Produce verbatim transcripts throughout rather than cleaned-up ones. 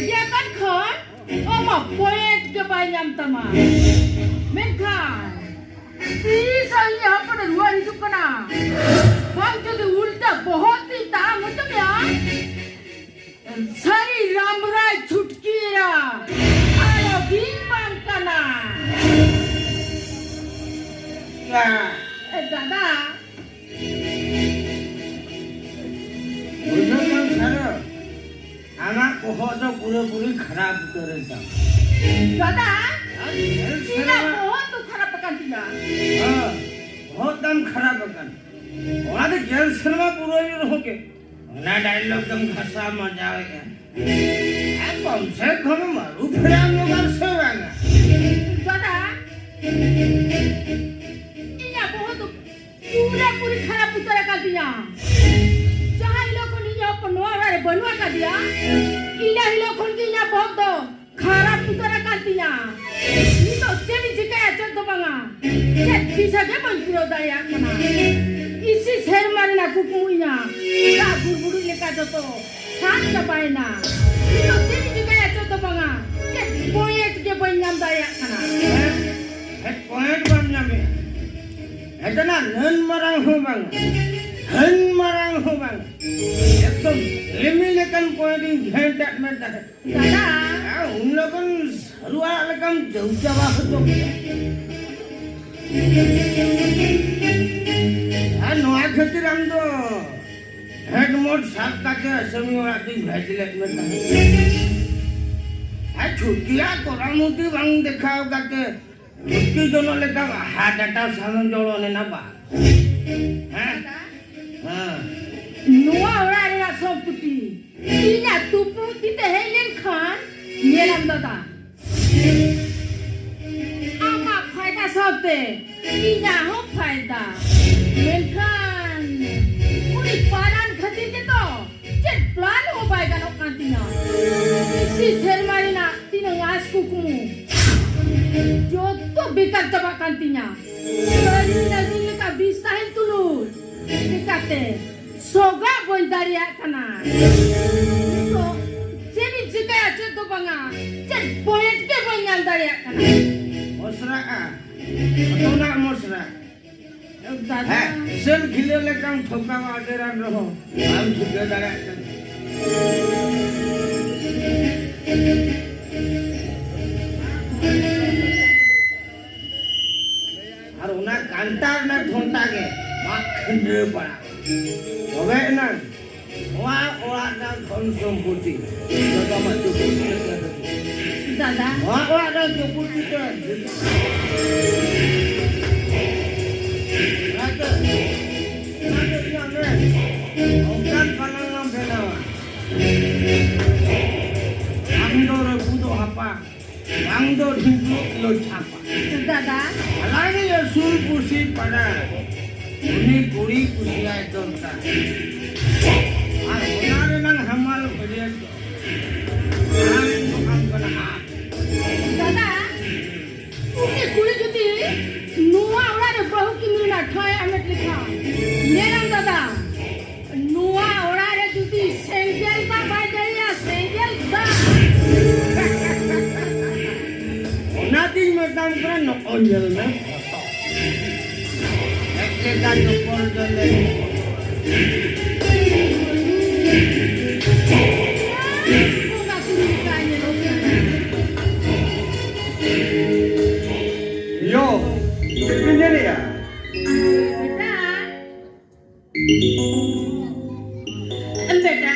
ᱜᱮᱭᱟ ᱠᱟᱱ ᱠᱷᱟᱱ ᱟᱢᱟᱜ ᱯᱚᱭᱮᱱᱴ ᱜᱮ ᱵᱟᱭ ᱧᱟᱢ ᱛᱟᱢᱟ᱾ ᱢᱮᱱᱠᱷᱟᱱ ᱛᱤᱥ ᱤᱧ ᱦᱚᱯᱚᱱ ᱨᱩᱣᱟᱹᱲ ᱦᱤᱡᱩᱜ ᱠᱟᱱᱟ, ᱵᱟᱝ ᱡᱩᱫᱤ ᱩᱞᱴᱟ ᱵᱚᱦᱚᱜ ᱛᱤᱧ ᱛᱟᱲᱟᱢ ᱦᱚᱪᱚ ᱢᱮᱭᱟ, ᱥᱟᱹᱨᱤ ᱨᱟᱢᱨᱟᱭ ᱪᱷᱩᱴᱠᱤ ᱮᱨᱟ ᱟᱨᱚ ᱜᱤᱧ ᱵᱟᱝ ᱠᱟᱱᱟ᱾ ᱭᱟ᱾ ᱮ ᱫᱟᱫᱟ᱾ ᱵᱩᱡᱷᱟᱹᱣ ᱠᱟᱱ ᱥᱟᱨᱚ, ᱟᱢᱟᱜ ᱵᱚᱦᱚᱜ ᱫᱚ ᱯᱩᱨᱟᱹᱯᱩᱨᱤ ᱠᱷᱟᱨᱟᱯ ᱩᱛᱟᱹᱨ ᱮᱱ ᱛᱟᱢᱟ᱾ ᱫᱟᱫᱟ, ᱟᱨ ᱧᱮᱞ ᱤᱧᱟᱹᱜ ᱥᱮᱨᱢᱟ ᱵᱚᱦᱚᱜ ᱫᱚ ᱠᱷᱟᱨᱟᱯ ᱟᱠᱟᱱ ᱛᱤᱧᱟ᱾ ᱦᱮᱸ, ᱵᱚᱦᱚᱜ ᱛᱟᱢ ᱠᱷᱟᱨᱟᱯ ᱟᱠᱟᱱ᱾ ᱚᱱᱟ ᱫᱚ ᱜᱮᱞ ᱥᱮᱨᱢᱟ ᱯᱩᱨᱟᱹᱣ ᱨᱮᱦᱚᱸ ᱜᱮ ᱚᱱᱟ ᱰᱟᱭᱞᱚᱜ ᱫᱚᱢ ᱜᱷᱟᱥᱟᱣ ᱢᱟᱡᱟᱣᱮᱫᱼᱟ᱾ ᱟᱨ ᱠᱚᱢ ᱥᱮ ᱠᱚᱢ ᱟᱹᱨᱩ ᱯᱷᱮᱨᱟᱣ ᱧᱚᱜᱟᱨ ᱥᱮ ᱵᱟᱝᱟ? ᱫᱟᱫᱟ, ᱤᱧᱟᱹᱜ ᱵᱚᱦᱚᱜ ᱫᱚ ᱯᱩᱨᱟᱹ ᱯᱩᱨᱤ ᱠᱷᱟᱨᱟᱯ ᱩᱛᱟᱹᱨ ᱟᱠᱟᱱ ᱛᱤᱧᱟ᱾ ᱡᱟᱦᱟᱸ ᱦᱤᱞᱳᱜ ᱠᱷᱚᱱ ᱤᱧ ᱦᱚᱯᱚᱱ ᱱᱚᱣᱟ ᱚᱲᱟᱜ ᱨᱮ ᱵᱟᱹᱱᱩᱜ ᱟᱠᱟᱫᱮᱭᱟ, ᱤᱱᱟᱹ ᱦᱤᱞᱳᱜ ᱠᱷᱚᱱ ᱜᱮ ᱤᱧᱟᱹᱜ ᱵᱚᱦᱚᱜ ᱫᱚ ᱠᱷᱟᱨᱟᱯ ᱩᱛᱟᱹᱨ ᱟᱠᱟᱱ ᱛᱤᱧᱟ᱾ ᱱᱤᱛᱚᱜ ᱪᱮᱫ ᱤᱧ ᱪᱤᱠᱟᱹᱭᱟ, ᱪᱮᱫ ᱫᱚ ᱵᱟᱝᱟ᱾ ᱪᱮᱫ ᱫᱤᱥᱟᱹ ᱜᱮ ᱵᱟᱹᱧ ᱯᱩᱨᱟᱹᱣ ᱫᱟᱲᱮᱭᱟᱜ ᱠᱟᱱᱟ᱾ ᱤᱥᱤ ᱥᱮᱨᱢᱟ ᱨᱮᱱᱟᱜ ᱠᱩᱠᱢᱩ ᱤᱧᱟᱹᱜ ᱫᱟᱜ ᱵᱩᱲᱵᱩᱲᱤ ᱞᱮᱠᱟ ᱡᱚᱛᱚ ᱥᱟᱵ ᱪᱟᱵᱟᱭᱮᱱᱟ᱾ ᱱᱤᱛᱚᱜ ᱪᱮᱫ ᱤᱧ ᱪᱤᱠᱟᱹᱭᱟ, ᱪᱮᱫ ᱫᱚ ᱵᱟᱝᱟ᱾ ᱪᱮᱫ ᱯᱚᱭᱮᱱᱴ ᱜᱮ ᱵᱟᱹᱧ ᱧᱟᱢ ᱫᱟᱲᱮᱭᱟᱜ ᱠᱟᱱᱟ᱾ ᱦᱮᱸ, ᱯᱚᱭᱮᱱᱴ ᱵᱟᱢ ᱧᱟᱢᱮᱜᱼᱟ᱾ ᱦᱮᱸ, ᱱᱟᱹᱱ ᱢᱟᱨᱟᱝ ᱦᱚᱸ ᱵᱟᱝᱟ, ᱦᱟᱹᱱ ᱢᱟᱨᱟᱝ ᱦᱚᱸ ᱵᱟᱝᱟ᱾ ᱮᱠᱫᱚᱢ ᱮᱢᱱᱤ ᱞᱮᱠᱟᱱ ᱯᱚᱭᱮᱱᱴ ᱤᱧ ᱜᱷᱮᱱᱴ ᱟᱫ ᱢᱮ ᱛᱟᱦᱮᱸᱫ᱾ ᱫᱟᱫᱟ᱾ ᱦᱮᱸ, ᱩᱱ ᱞᱚᱜᱚᱱ ᱥᱟᱹᱨᱩ ᱟᱲᱟᱜ ᱞᱮᱠᱟᱢ ᱡᱟᱹᱣ ᱪᱟᱵᱟ ᱦᱚᱪᱚ ᱠᱮᱫᱟ᱾ ᱟᱨ ᱱᱚᱣᱟ ᱠᱷᱟᱹᱛᱤᱨ ᱟᱢ ᱫᱚ ᱦᱮᱰᱢᱳᱴ ᱥᱟᱵ ᱠᱟᱛᱮ ᱟᱥᱟᱢᱤ ᱚᱲᱟᱜ ᱛᱮᱧ ᱵᱷᱮᱡ ᱞᱮᱫ ᱢᱮ ᱛᱟᱦᱮᱸᱫ᱾ ᱟᱨ ᱪᱷᱩᱴᱠᱤᱭᱟᱜ ᱠᱚᱨᱟᱢᱩᱛᱤ ᱵᱟᱝ ᱫᱮᱠᱷᱟᱣ ᱠᱟᱛᱮ ᱪᱷᱩᱴᱠᱤ ᱡᱚᱱᱚᱜ ᱞᱮᱠᱟ ᱦᱟᱴ ᱟᱴᱟ ᱥᱟᱢᱟᱝ ᱡᱚᱲᱚ ᱞᱮᱱᱟ ᱵᱟ᱾ ᱦᱮᱸ? ᱦᱮᱸ᱾ ᱱᱚᱣᱟ ᱚᱲᱟᱜ ᱨᱮᱱᱟᱜ ᱥᱚᱢᱯᱚᱛᱤ ᱤᱧᱟᱜ ᱛᱩᱯᱩ ᱛᱤ ᱛᱮ ᱦᱮᱡ ᱞᱮᱱᱠᱷᱟᱱ ᱧᱮᱞᱟᱢ ᱫᱟᱫᱟ, ᱟᱢᱟᱜ ᱯᱷᱟᱭᱫᱟ ᱥᱟᱶᱛᱮ ᱤᱧᱟᱜ ᱦᱚᱸ ᱯᱷᱟᱭᱫᱟ᱾ ᱢᱮᱱᱠᱷᱟᱱ ᱩᱱᱤ ᱯᱟᱨᱟᱱ ᱠᱷᱟᱹᱛᱤᱨ ᱜᱮᱛᱚ ᱪᱮᱫ ᱯᱞᱟᱱ ᱦᱚᱸ ᱵᱟᱭ ᱜᱟᱱᱚᱜ ᱠᱟᱱ ᱛᱤᱧᱟ᱾ ᱤᱥᱤ ᱥᱮᱨᱢᱟ ᱨᱮᱱᱟᱜ ᱛᱤᱱᱟᱹᱝ ᱟᱸᱥ ᱠᱩᱠᱢᱩ ᱡᱚᱛᱚ ᱵᱮᱠᱟᱨ ᱪᱟᱵᱟᱜ ᱠᱟᱱ ᱛᱤᱧᱟ᱾ ᱥᱟᱹᱨᱤ ᱱᱟᱹᱜᱤᱱ ᱞᱮᱠᱟ ᱵᱤᱥ ᱛᱟᱦᱮᱱ ᱛᱩᱞᱩᱡ ᱪᱤᱠᱟᱛᱮ ᱥᱚᱜᱟᱜ ᱵᱟᱹᱧ ᱫᱟᱲᱮᱭᱟᱜ ᱠᱟᱱᱟ᱾ ᱱᱤᱛᱚᱜ ᱪᱮᱫ ᱤᱧ ᱪᱤᱠᱟᱹᱭᱟ? ᱪᱮᱫ ᱫᱚ ᱵᱟᱝᱟ, ᱪᱮᱫ ᱯᱚᱭᱮᱱᱴ ᱜᱮ ᱵᱟᱹᱧ ᱧᱟᱢ ᱫᱟᱲᱮᱭᱟᱜ ᱠᱟᱱᱟ᱾ ᱢᱚᱥᱨᱟᱜᱼᱟ, ᱚᱱᱟ ᱢᱚᱥᱨᱟ᱾ ᱫᱟᱫᱟ᱾ ᱦᱮᱸ, ᱥᱮᱞ ᱠᱷᱤᱞᱟᱹ ᱞᱮᱠᱟᱢ ᱴᱷᱚᱠᱟᱣ ᱟᱫᱮᱨᱟᱱ ᱨᱮᱦᱚᱸ ᱵᱟᱢ ᱴᱷᱤᱠᱟᱹ ᱫᱟᱲᱮᱭᱟᱜ ᱠᱟᱱᱟ᱾ ᱟᱨ ᱚᱱᱟ ᱠᱟᱱᱴᱟ ᱨᱮᱱᱟᱜ ᱴᱷᱚᱱᱴᱟ ᱜᱮ ᱢᱟᱜ ᱠᱷᱟᱹᱱᱰᱟᱹ ᱯᱟᱲᱟᱜ᱾ ᱛᱚᱵᱮ ᱮᱱᱟᱝ ᱱᱚᱣᱟ ᱚᱲᱟᱜ ᱨᱮᱱᱟᱜ ᱫᱷᱚᱱ ᱥᱚᱢᱯᱚᱛᱤ ᱡᱚᱛᱚ ᱟᱢᱟᱜ ᱪᱩᱯᱩᱫ ᱨᱮ ᱛᱟᱦᱮᱸ ᱠᱟᱱᱟ᱾ ᱫᱟᱫᱟ᱾ ᱱᱚᱣᱟ ᱚᱲᱟᱜ ᱨᱮᱱᱟᱜ ᱪᱩᱯᱩᱫ ᱛᱮ ᱚᱱᱟᱛᱮ, ᱚᱱᱟᱛᱮ ᱤᱧᱟᱹᱜ ᱢᱮ, ᱱᱚᱝᱠᱟᱱ ᱯᱟᱞᱟᱝ ᱞᱟᱝ ᱵᱮᱱᱟᱣᱟ᱾ ᱟᱢ ᱫᱚ ᱨᱟᱹᱯᱩᱫᱚᱜ ᱦᱟᱯᱟ᱾ ᱵᱟᱝ ᱫᱚ ᱰᱩᱵᱩᱡ ᱞᱚᱡᱷᱟ ᱯᱟ᱾ ᱫᱟᱫᱟ᱾ ᱟᱞᱟᱝᱤᱡ ᱟᱹᱥᱩᱞ ᱯᱩᱥᱤ ᱯᱟᱲᱟ᱾ ᱩᱱᱤ ᱠᱩᱲᱤ ᱠᱩᱥᱤᱭᱟᱭ ᱫᱚᱨᱠᱟᱨ᱾ ᱟᱨ ᱚᱱᱟ ᱨᱮᱱᱟᱝ ᱦᱟᱢᱟᱞ ᱵᱟᱹᱨᱭᱟᱹᱛ ᱫᱚ ᱟᱢ ᱫᱚ ᱟᱢ ᱠᱟᱱᱟ ᱟᱢ᱾ ᱫᱟᱫᱟ, ᱩᱱᱤ ᱠᱩᱲᱤ ᱡᱩᱫᱤ ᱱᱚᱣᱟ ᱚᱲᱟᱜ ᱨᱮ ᱵᱟᱹᱦᱩ ᱠᱤᱱ ᱨᱮᱱᱟᱜ ᱴᱷᱟᱶ ᱮ ᱦᱟᱢᱮᱴ ᱞᱮᱠᱷᱟᱱ, ᱧᱮᱞᱟᱢ ᱫᱟᱫᱟ, ᱱᱚᱣᱟ ᱚᱲᱟᱜ ᱨᱮ ᱡᱩᱫᱤ ᱥᱮᱸᱜᱮᱞ ᱫᱟᱜ ᱵᱟᱭ ᱡᱟᱹᱲᱤᱭᱟ, ᱥᱮᱸᱜᱮᱞ ᱫᱟᱜ᱾ ᱚᱱᱟᱛᱤᱧ ᱢᱮᱛᱟᱢ ᱠᱟᱱᱟ, ᱱᱚᱜᱼᱚᱭ ᱧᱮᱞ ᱢᱮ᱾ ᱮᱠ ᱞᱮᱠᱟ ᱧᱚᱯᱚᱞ ᱫᱚ ᱞᱮ᱾ ᱵᱚᱸᱜᱟ ᱠᱩᱲᱤ ᱞᱮᱠᱟ ᱧᱮᱞᱚᱜ ᱠᱟᱱᱟ᱾ ᱭᱳ, ᱪᱮᱫ ᱵᱤᱱ ᱧᱮᱞᱮᱜᱼᱟ? ᱵᱮᱴᱟ, ᱵᱮᱴᱟ,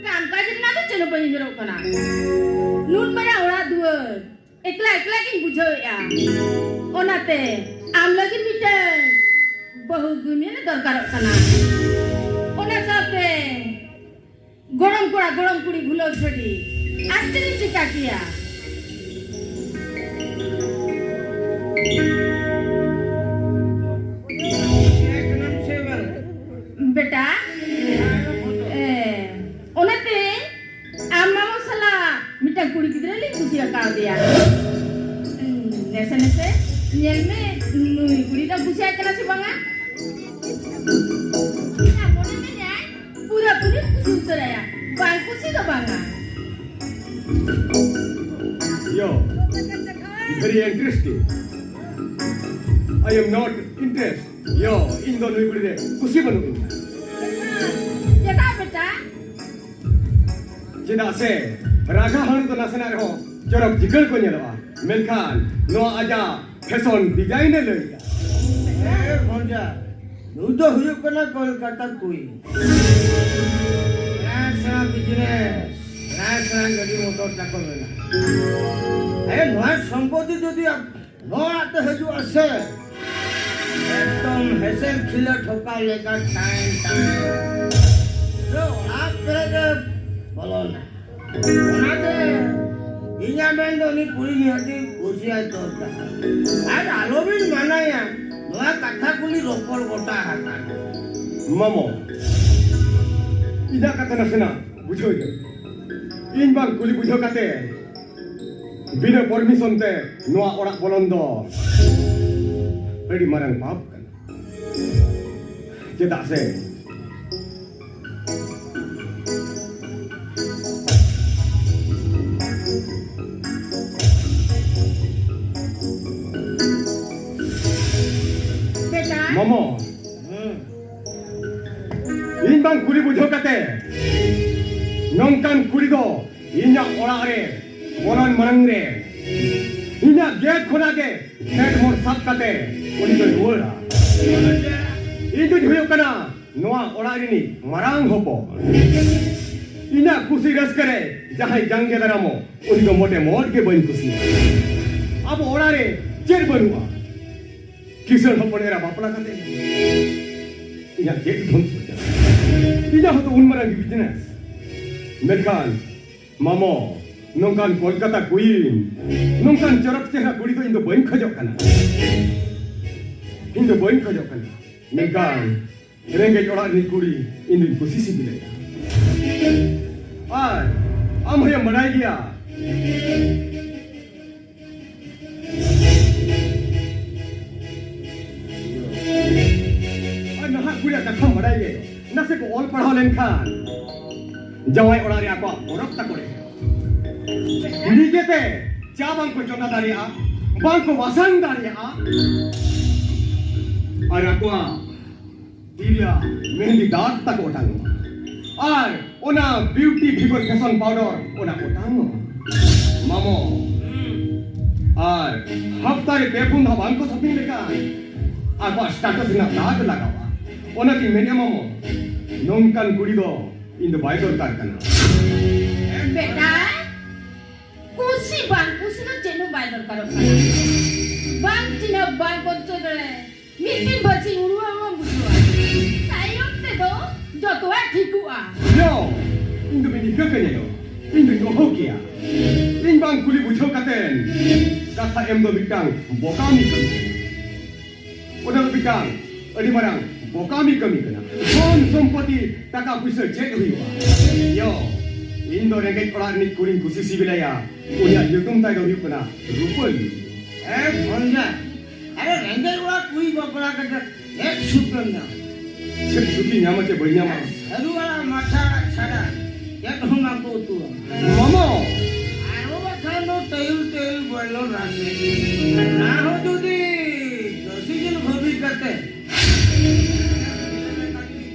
ᱠᱟᱢ ᱠᱟᱡᱽ ᱨᱮᱱᱟᱜ ᱫᱚ ᱪᱮᱫ ᱦᱚᱸ ᱵᱟᱹᱧ ᱩᱭᱦᱟᱹᱨᱚᱜ ᱠᱟᱱᱟ᱾ ᱱᱩᱱ ᱢᱟᱨᱟᱝ ᱚᱲᱟᱜ ᱫᱩᱣᱟᱹᱨ ᱮᱠᱞᱟ ᱮᱠᱞᱟ ᱜᱤᱧ ᱵᱩᱡᱷᱟᱹᱣᱮᱫᱼᱟ᱾ ᱚᱱᱟᱛᱮ ᱟᱢ ᱞᱟᱹᱜᱤᱫ ᱢᱤᱫᱴᱟᱝ ᱵᱟᱹᱦᱩ ᱜᱩᱱᱤᱭᱟᱹ ᱫᱚᱨᱠᱟᱨᱚᱜ ᱠᱟᱱᱟ᱾ ᱚᱱᱟ ᱥᱟᱶᱛᱮ ᱜᱚᱲᱚᱢ ᱠᱚᱲᱟ, ᱜᱚᱲᱚᱢ ᱠᱩᱲᱤ ᱵᱷᱩᱞᱟᱹᱣ ᱥᱟᱹᱰᱤ ᱟᱨ ᱪᱮᱫ ᱮᱢ ᱪᱮᱠᱟ ᱠᱮᱭᱟ? ᱵᱮᱴᱟ, ᱮ, ᱚᱱᱟᱛᱮ ᱟᱢ ᱢᱟᱢᱚ ᱥᱟᱞᱟᱜ ᱢᱤᱫᱴᱟᱝ ᱠᱩᱲᱤ ᱜᱤᱫᱽᱨᱟᱹ ᱞᱤᱧ ᱠᱩᱥᱤ ᱟᱠᱟᱣᱫᱮᱭᱟ᱾ ᱱᱮᱥᱮ ᱱᱮᱥᱮ ᱧᱮᱞ ᱢᱮ, ᱱᱩᱭ ᱠᱩᱲᱤ ᱫᱚ ᱠᱩᱥᱤᱭᱟᱭ ᱠᱟᱱᱟ ᱥᱮ ᱵᱟᱝᱟ? ᱤᱧᱟᱜ ᱢᱚᱱᱮ ᱢᱮᱱᱟᱭ, ᱯᱩᱨᱟᱹ ᱯᱩᱨᱤᱢ ᱠᱩᱥᱤ ᱩᱛᱟᱹᱨᱟᱭᱟ, ᱵᱟᱝ ᱠᱩᱥᱤ ᱫᱚ ᱵᱟᱝᱟ᱾ Yo, very interesting. I am not interested. Yo, ᱤᱧ ᱫᱚ ᱱᱩᱭ ᱠᱩᱲᱤ ᱨᱮ ᱠᱩᱥᱤ ᱵᱟᱹᱱᱩᱜ ᱤᱧᱟ᱾ ᱪᱮᱫᱟᱜ ᱵᱮᱴᱟ? ᱪᱮᱫᱟᱜ ᱥᱮ ᱨᱟᱜᱟ ᱦᱟᱹᱬᱩ ᱫᱚ ᱱᱟᱥᱮᱱᱟᱜ ᱨᱮᱦᱚᱸ ᱪᱚᱨᱚᱠ ᱪᱤᱠᱟᱹᱲ ᱠᱚ ᱧᱮᱞᱚᱜᱼᱟ, ᱢᱮᱱᱠᱷᱟᱱ ᱱᱚᱣᱟ ᱟᱡᱟᱜ fashion design ᱮ ᱞᱟᱹᱭ ᱮᱫᱟ᱾ ᱮ ᱵᱷᱚᱱᱡᱟ, ᱱᱩᱭ ᱫᱚ ᱦᱩᱭᱩᱜ ᱠᱟᱱᱟ ᱠᱳᱞᱠᱟᱛᱟ ᱠᱩᱭᱤᱱ᱾ ᱥᱮᱬᱟ ᱥᱮᱬᱟ business, ᱥᱮᱬᱟ ᱥᱮᱬᱟ ᱜᱟᱹᱰᱤ ᱢᱚᱴᱚᱨ ᱛᱟᱠᱚ ᱢᱮᱱᱟᱜᱼᱟ᱾ ᱮ, ᱱᱚᱣᱟ ᱥᱚᱢᱯᱚᱛᱤ ᱡᱩᱫᱤ ᱟᱯ-, ᱱᱚᱣᱟ ᱚᱲᱟᱜ ᱛᱮ ᱦᱤᱡᱩᱜᱼᱟ ᱥᱮ, ᱮᱠᱫᱚᱢ ᱦᱮᱸᱥᱮᱞ ᱠᱷᱤᱞᱟᱹ ᱴᱷᱚᱠᱟᱣ ᱞᱮᱠᱟ ᱴᱟᱭᱤᱢ ᱴᱟᱭᱤᱢ ᱯᱩᱨᱟᱹ ᱚᱲᱟᱜ ᱯᱮᱨᱮᱡ ᱮ ᱵᱚᱞᱚᱱᱟ᱾ ᱚᱱᱟᱛᱮ ᱤᱧᱟᱜ ᱢᱮᱱ ᱫᱚ ᱩᱱᱤ ᱠᱩᱲᱤ ᱱᱤᱦᱟᱹᱛᱤ ᱠᱩᱥᱤᱭᱟᱭ ᱫᱚᱨᱠᱟᱨ᱾ ᱟᱨ ᱟᱞᱚᱵᱤᱱ ᱢᱟᱱᱟᱭᱟ, ᱱᱚᱣᱟ ᱠᱟᱛᱷᱟ ᱠᱩᱞᱤ ᱨᱚᱯᱚᱲ ᱜᱚᱴᱟ ᱟᱠᱟᱱᱟ᱾ ᱢᱟᱢᱚ, ᱤᱧᱟᱜ ᱠᱟᱛᱷᱟ ᱱᱟᱥᱮᱱᱟᱜ ᱵᱩᱡᱷᱟᱹᱣ ᱧᱚᱜ᱾ ᱤᱧ ᱵᱟᱝ ᱠᱩᱞᱤ ᱵᱩᱡᱷᱟᱹᱣ ᱠᱟᱛᱮ ᱵᱤᱱᱟᱹ permission ᱛᱮ ᱱᱚᱣᱟ ᱚᱲᱟᱜ ᱵᱚᱞᱚᱱ ᱫᱚ ᱟᱹᱰᱤ ᱢᱟᱨᱟᱝ ᱯᱟᱯ ᱠᱟᱱᱟ᱾ ᱪᱮᱫᱟᱜ ᱥᱮ ᱵᱮᱴᱟ᱾ ᱢᱟᱢᱚ, ᱦᱩᱸ᱾ ᱤᱧ ᱵᱟᱝ ᱠᱩᱞᱤ ᱵᱩᱡᱷᱟᱹᱣ ᱠᱟᱛᱮ ᱱᱚᱝᱠᱟᱱ ᱠᱩᱲᱤ ᱫᱚ ᱤᱧᱟᱜ ᱚᱲᱟᱜ ᱨᱮ ᱵᱚᱞᱚᱱ ᱢᱟᱲᱟᱝ ᱨᱮ ᱤᱧᱟᱜ ᱜᱮᱴ ᱠᱷᱚᱱᱟᱜ ᱜᱮ ᱦᱮᱰ ᱢᱚᱴ ᱥᱟᱵ ᱠᱟᱛᱮ ᱩᱱᱤ ᱫᱚᱭ ᱨᱩᱣᱟᱹᱲᱟ᱾ ᱤᱧ ᱫᱚᱧ ᱦᱩᱭᱩᱜ ᱠᱟᱱᱟ ᱱᱚᱣᱟ ᱚᱲᱟᱜ ᱨᱤᱱᱤᱡ ᱢᱟᱨᱟᱝ ᱦᱚᱯᱚᱱ᱾ ᱤᱧᱟᱜ ᱠᱩᱥᱤ ᱨᱟᱹᱥᱠᱟᱹ ᱨᱮ ᱡᱟᱦᱟᱸᱭ ᱡᱟᱸᱜᱮ ᱫᱟᱨᱟᱢᱚᱜ, ᱩᱱᱤ ᱫᱚ ᱢᱚᱴᱮ ᱢᱚᱴ ᱜᱮ ᱵᱟᱹᱧ ᱠᱩᱥᱤᱭᱟᱜᱼᱟ᱾ ᱟᱵᱚ ᱚᱲᱟᱜ ᱨᱮ ᱪᱮᱫ ᱵᱟᱹᱱᱩᱜᱼᱟ? ᱠᱤᱥᱟᱹᱬ ᱦᱚᱯᱚᱱ ᱮᱨᱟ ᱵᱟᱯᱞᱟ ᱠᱟᱛᱮ ᱤᱧᱟᱜ ᱪᱮᱫ ᱫᱷᱚᱱ ᱥᱚᱡᱟ? ᱤᱧᱟᱜ ᱦᱚᱸᱛᱚ ᱩᱱ ᱢᱟᱨᱟᱝ ᱜᱮ business᱾ ᱢᱮᱱᱠᱷᱟᱱ ᱢᱟᱢᱚ, ᱱᱚᱝᱠᱟᱱ ᱠᱳᱞᱠᱟᱛᱟ ᱠᱩᱭᱤᱱ, ᱱᱚᱝᱠᱟᱱ ᱪᱚᱨᱚᱠ ᱪᱮᱦᱨᱟ ᱠᱩᱲᱤ ᱫᱚ ᱤᱧ ᱫᱚ ᱵᱟᱹᱧ ᱠᱷᱚᱡᱚᱜ ᱠᱟᱱᱟ᱾ ᱤᱧ ᱫᱚ ᱵᱟᱹᱧ ᱠᱷᱚᱡᱚᱜ ᱠᱟᱱᱟ᱾ ᱢᱮᱱᱠᱷᱟᱱ ᱨᱮᱸᱜᱮᱡ ᱚᱲᱟᱜ ᱨᱤᱱᱤᱡ ᱠᱩᱲᱤ ᱤᱧ ᱫᱩᱧ ᱠᱩᱥᱤ ᱥᱤᱵᱤᱞᱟᱭᱟ᱾ ᱟᱨ ᱟᱢ ᱦᱚᱸᱭᱮᱢ ᱵᱟᱰᱟᱭ ᱜᱮᱭᱟ, ᱟᱨ ᱱᱟᱦᱟᱜ ᱠᱩᱲᱤᱭᱟᱜ ᱠᱟᱛᱷᱟᱢ ᱵᱟᱰᱟᱭ ᱜᱮ, ᱱᱟᱥᱮ ᱠᱚ ᱚᱞ ᱯᱟᱲᱦᱟᱣ ᱞᱮᱱᱠᱷᱟᱱ ᱡᱟᱶᱟᱭ ᱚᱲᱟᱜ ᱨᱮ ᱟᱠᱚᱣᱟᱜ ᱯᱚᱨᱚᱵᱽ ᱛᱟᱠᱚ ᱨᱮ ᱱᱤᱡᱮᱛᱮ ᱪᱟ ᱵᱟᱝ ᱠᱚ ᱪᱚᱸᱫᱟ ᱫᱟᱲᱮᱭᱟᱜᱼᱟ, ᱵᱟᱝ ᱠᱚ ᱵᱟᱥᱟᱝ ᱫᱟᱲᱮᱭᱟᱜᱼᱟ, ᱟᱨ ᱟᱠᱚᱣᱟᱜ ᱛᱤ ᱨᱮᱭᱟᱜ ᱢᱮᱦᱮᱱᱫᱤ ᱫᱟᱜᱽ ᱛᱟᱠᱚ ᱚᱴᱟᱝᱚᱜᱼᱟ, ᱟᱨ ᱚᱱᱟ ᱵᱤᱭᱩᱴᱤ ᱯᱷᱤᱵᱚᱨ ᱯᱷᱮᱥᱚᱱ ᱯᱟᱣᱰᱟᱨ ᱚᱱᱟ ᱚᱴᱟᱝᱚᱜᱼᱟ᱾ ᱢᱟᱢᱚ, ᱟᱨ ᱦᱟᱯᱛᱟ ᱨᱮ ᱯᱮ ᱯᱩᱱ ᱫᱷᱟᱣ ᱵᱟᱝ ᱠᱚ ᱥᱚᱯᱤᱝ ᱞᱮᱠᱷᱟᱱ ᱟᱠᱚᱣᱟᱜ ᱥᱴᱮᱴᱟᱥ ᱨᱮᱱᱟᱜ ᱫᱟᱜᱽ ᱞᱟᱜᱟᱣᱟ᱾ ᱚᱱᱟᱛᱤᱧ ᱢᱮᱱᱮᱫᱼᱟ ᱢᱟᱢᱚ, ᱱᱚᱝᱠᱟᱱ ᱠᱩᱲᱤ ᱫᱚ ᱤᱧ ᱫᱚ ᱵᱟᱭ ᱫᱚᱨᱠᱟᱨ ᱠᱟᱱᱟ᱾ ᱵᱮᱴᱟ, ᱠᱩᱥᱤ ᱵᱟᱝ ᱠᱩᱥᱤ ᱫᱚ ᱪᱮᱫ ᱦᱚᱸ ᱵᱟᱭ ᱫᱚᱨᱠᱟᱨᱚᱜ ᱠᱟᱱᱟ᱾ ᱵᱟᱝ ᱪᱤᱱᱦᱟᱹᱯ, ᱵᱟᱝ ᱯᱚᱨᱤᱪᱚᱭ ᱫᱚ ᱢᱤᱫ ᱫᱤᱱ ᱵᱟᱹᱨᱥᱤᱧ ᱩᱨᱩᱢ ᱦᱚᱸ ᱵᱟᱢ ᱵᱩᱡᱷᱟᱹᱣᱟ᱾ ᱛᱟᱭᱚᱢ ᱛᱮᱫᱚ ᱡᱚᱛᱚᱣᱟᱜ ᱴᱷᱤᱠᱚᱜᱼᱟ᱾ ᱭᱳ, ᱤᱧ ᱫᱚ ᱵᱤᱱ ᱤᱠᱟᱹ ᱠᱟᱹᱧᱟ ᱭᱳ᱾ ᱤᱧ ᱫᱚᱧ ᱚᱦᱚ ᱠᱮᱭᱟ᱾ ᱤᱧ ᱵᱟᱝ ᱠᱩᱞᱤ ᱵᱩᱡᱷᱟᱹᱣ ᱠᱟᱛᱮᱱ ᱠᱟᱛᱷᱟ ᱮᱢ ᱫᱚ ᱢᱤᱫᱴᱟᱝ ᱵᱚᱠᱟᱢᱤ ᱠᱟᱹᱢᱤ᱾ ᱚᱱᱟ ᱫᱚ ᱢᱤᱫᱴᱟᱝ ᱟᱹᱰᱤ ᱢᱟᱨᱟᱝ ᱵᱚᱠᱟᱢᱤ ᱠᱟᱹᱢᱤ ᱠᱟᱱᱟ᱾ ᱫᱷᱚᱱ ᱥᱚᱢᱯᱚᱛᱤ, ᱴᱟᱠᱟ ᱯᱩᱭᱥᱟᱹ ᱪᱮᱫ ᱦᱩᱭᱩᱜᱼᱟ? ᱭᱳ, ᱤᱧ ᱫᱚ ᱨᱮᱸᱜᱮᱡ ᱚᱲᱟᱜ ᱨᱤᱱᱤᱡ ᱠᱩᱲᱤᱧ ᱠᱩᱥᱤ ᱥᱤᱵᱤᱞᱟᱭᱟ᱾ ᱩᱱᱤᱭᱟᱜ ᱧᱩᱛᱩᱢ ᱛᱟᱭ ᱫᱚ ᱦᱩᱭᱩᱜ ᱠᱟᱱᱟ ᱨᱩᱯᱟᱹᱞᱤ᱾ ᱮ ᱵᱷᱚᱱᱡᱟ, ᱟᱨᱮ ᱨᱮᱸᱜᱮᱡ ᱚᱲᱟᱜ ᱠᱩᱲᱤ ᱵᱟᱯᱞᱟ ᱠᱟᱛᱮ ᱪᱮᱫ ᱥᱩᱠ ᱮᱢ ᱧᱟᱢᱟ? ᱪᱮᱫ ᱥᱩᱠᱤᱧ ᱧᱟᱢᱟ ᱪᱮ ᱵᱟᱹᱧ ᱧᱟᱢᱟ? ᱥᱟᱹᱨᱩ ᱟᱲᱟᱜ ᱢᱟᱴᱷᱟ ᱟᱲᱟᱜ ᱪᱷᱟᱲᱟ ᱪᱮᱫ ᱦᱚᱸ ᱵᱟᱝᱠᱚ ᱩᱛᱩᱣᱟ᱾ ᱢᱟᱢᱚ! ᱟᱨᱚ ᱵᱟᱠᱷᱟᱱ ᱫᱚ ᱛᱮᱭᱩᱞ ᱛᱮᱭᱩᱞ ᱵᱚᱭᱞᱚᱨ ᱨᱟᱥᱮ᱾ ᱚᱱᱟ ᱦᱚᱸ ᱡᱩᱫᱤ ᱫᱮᱥᱤ ᱡᱤᱞ ᱵᱷᱟᱹᱵᱤ ᱠᱟᱛᱮ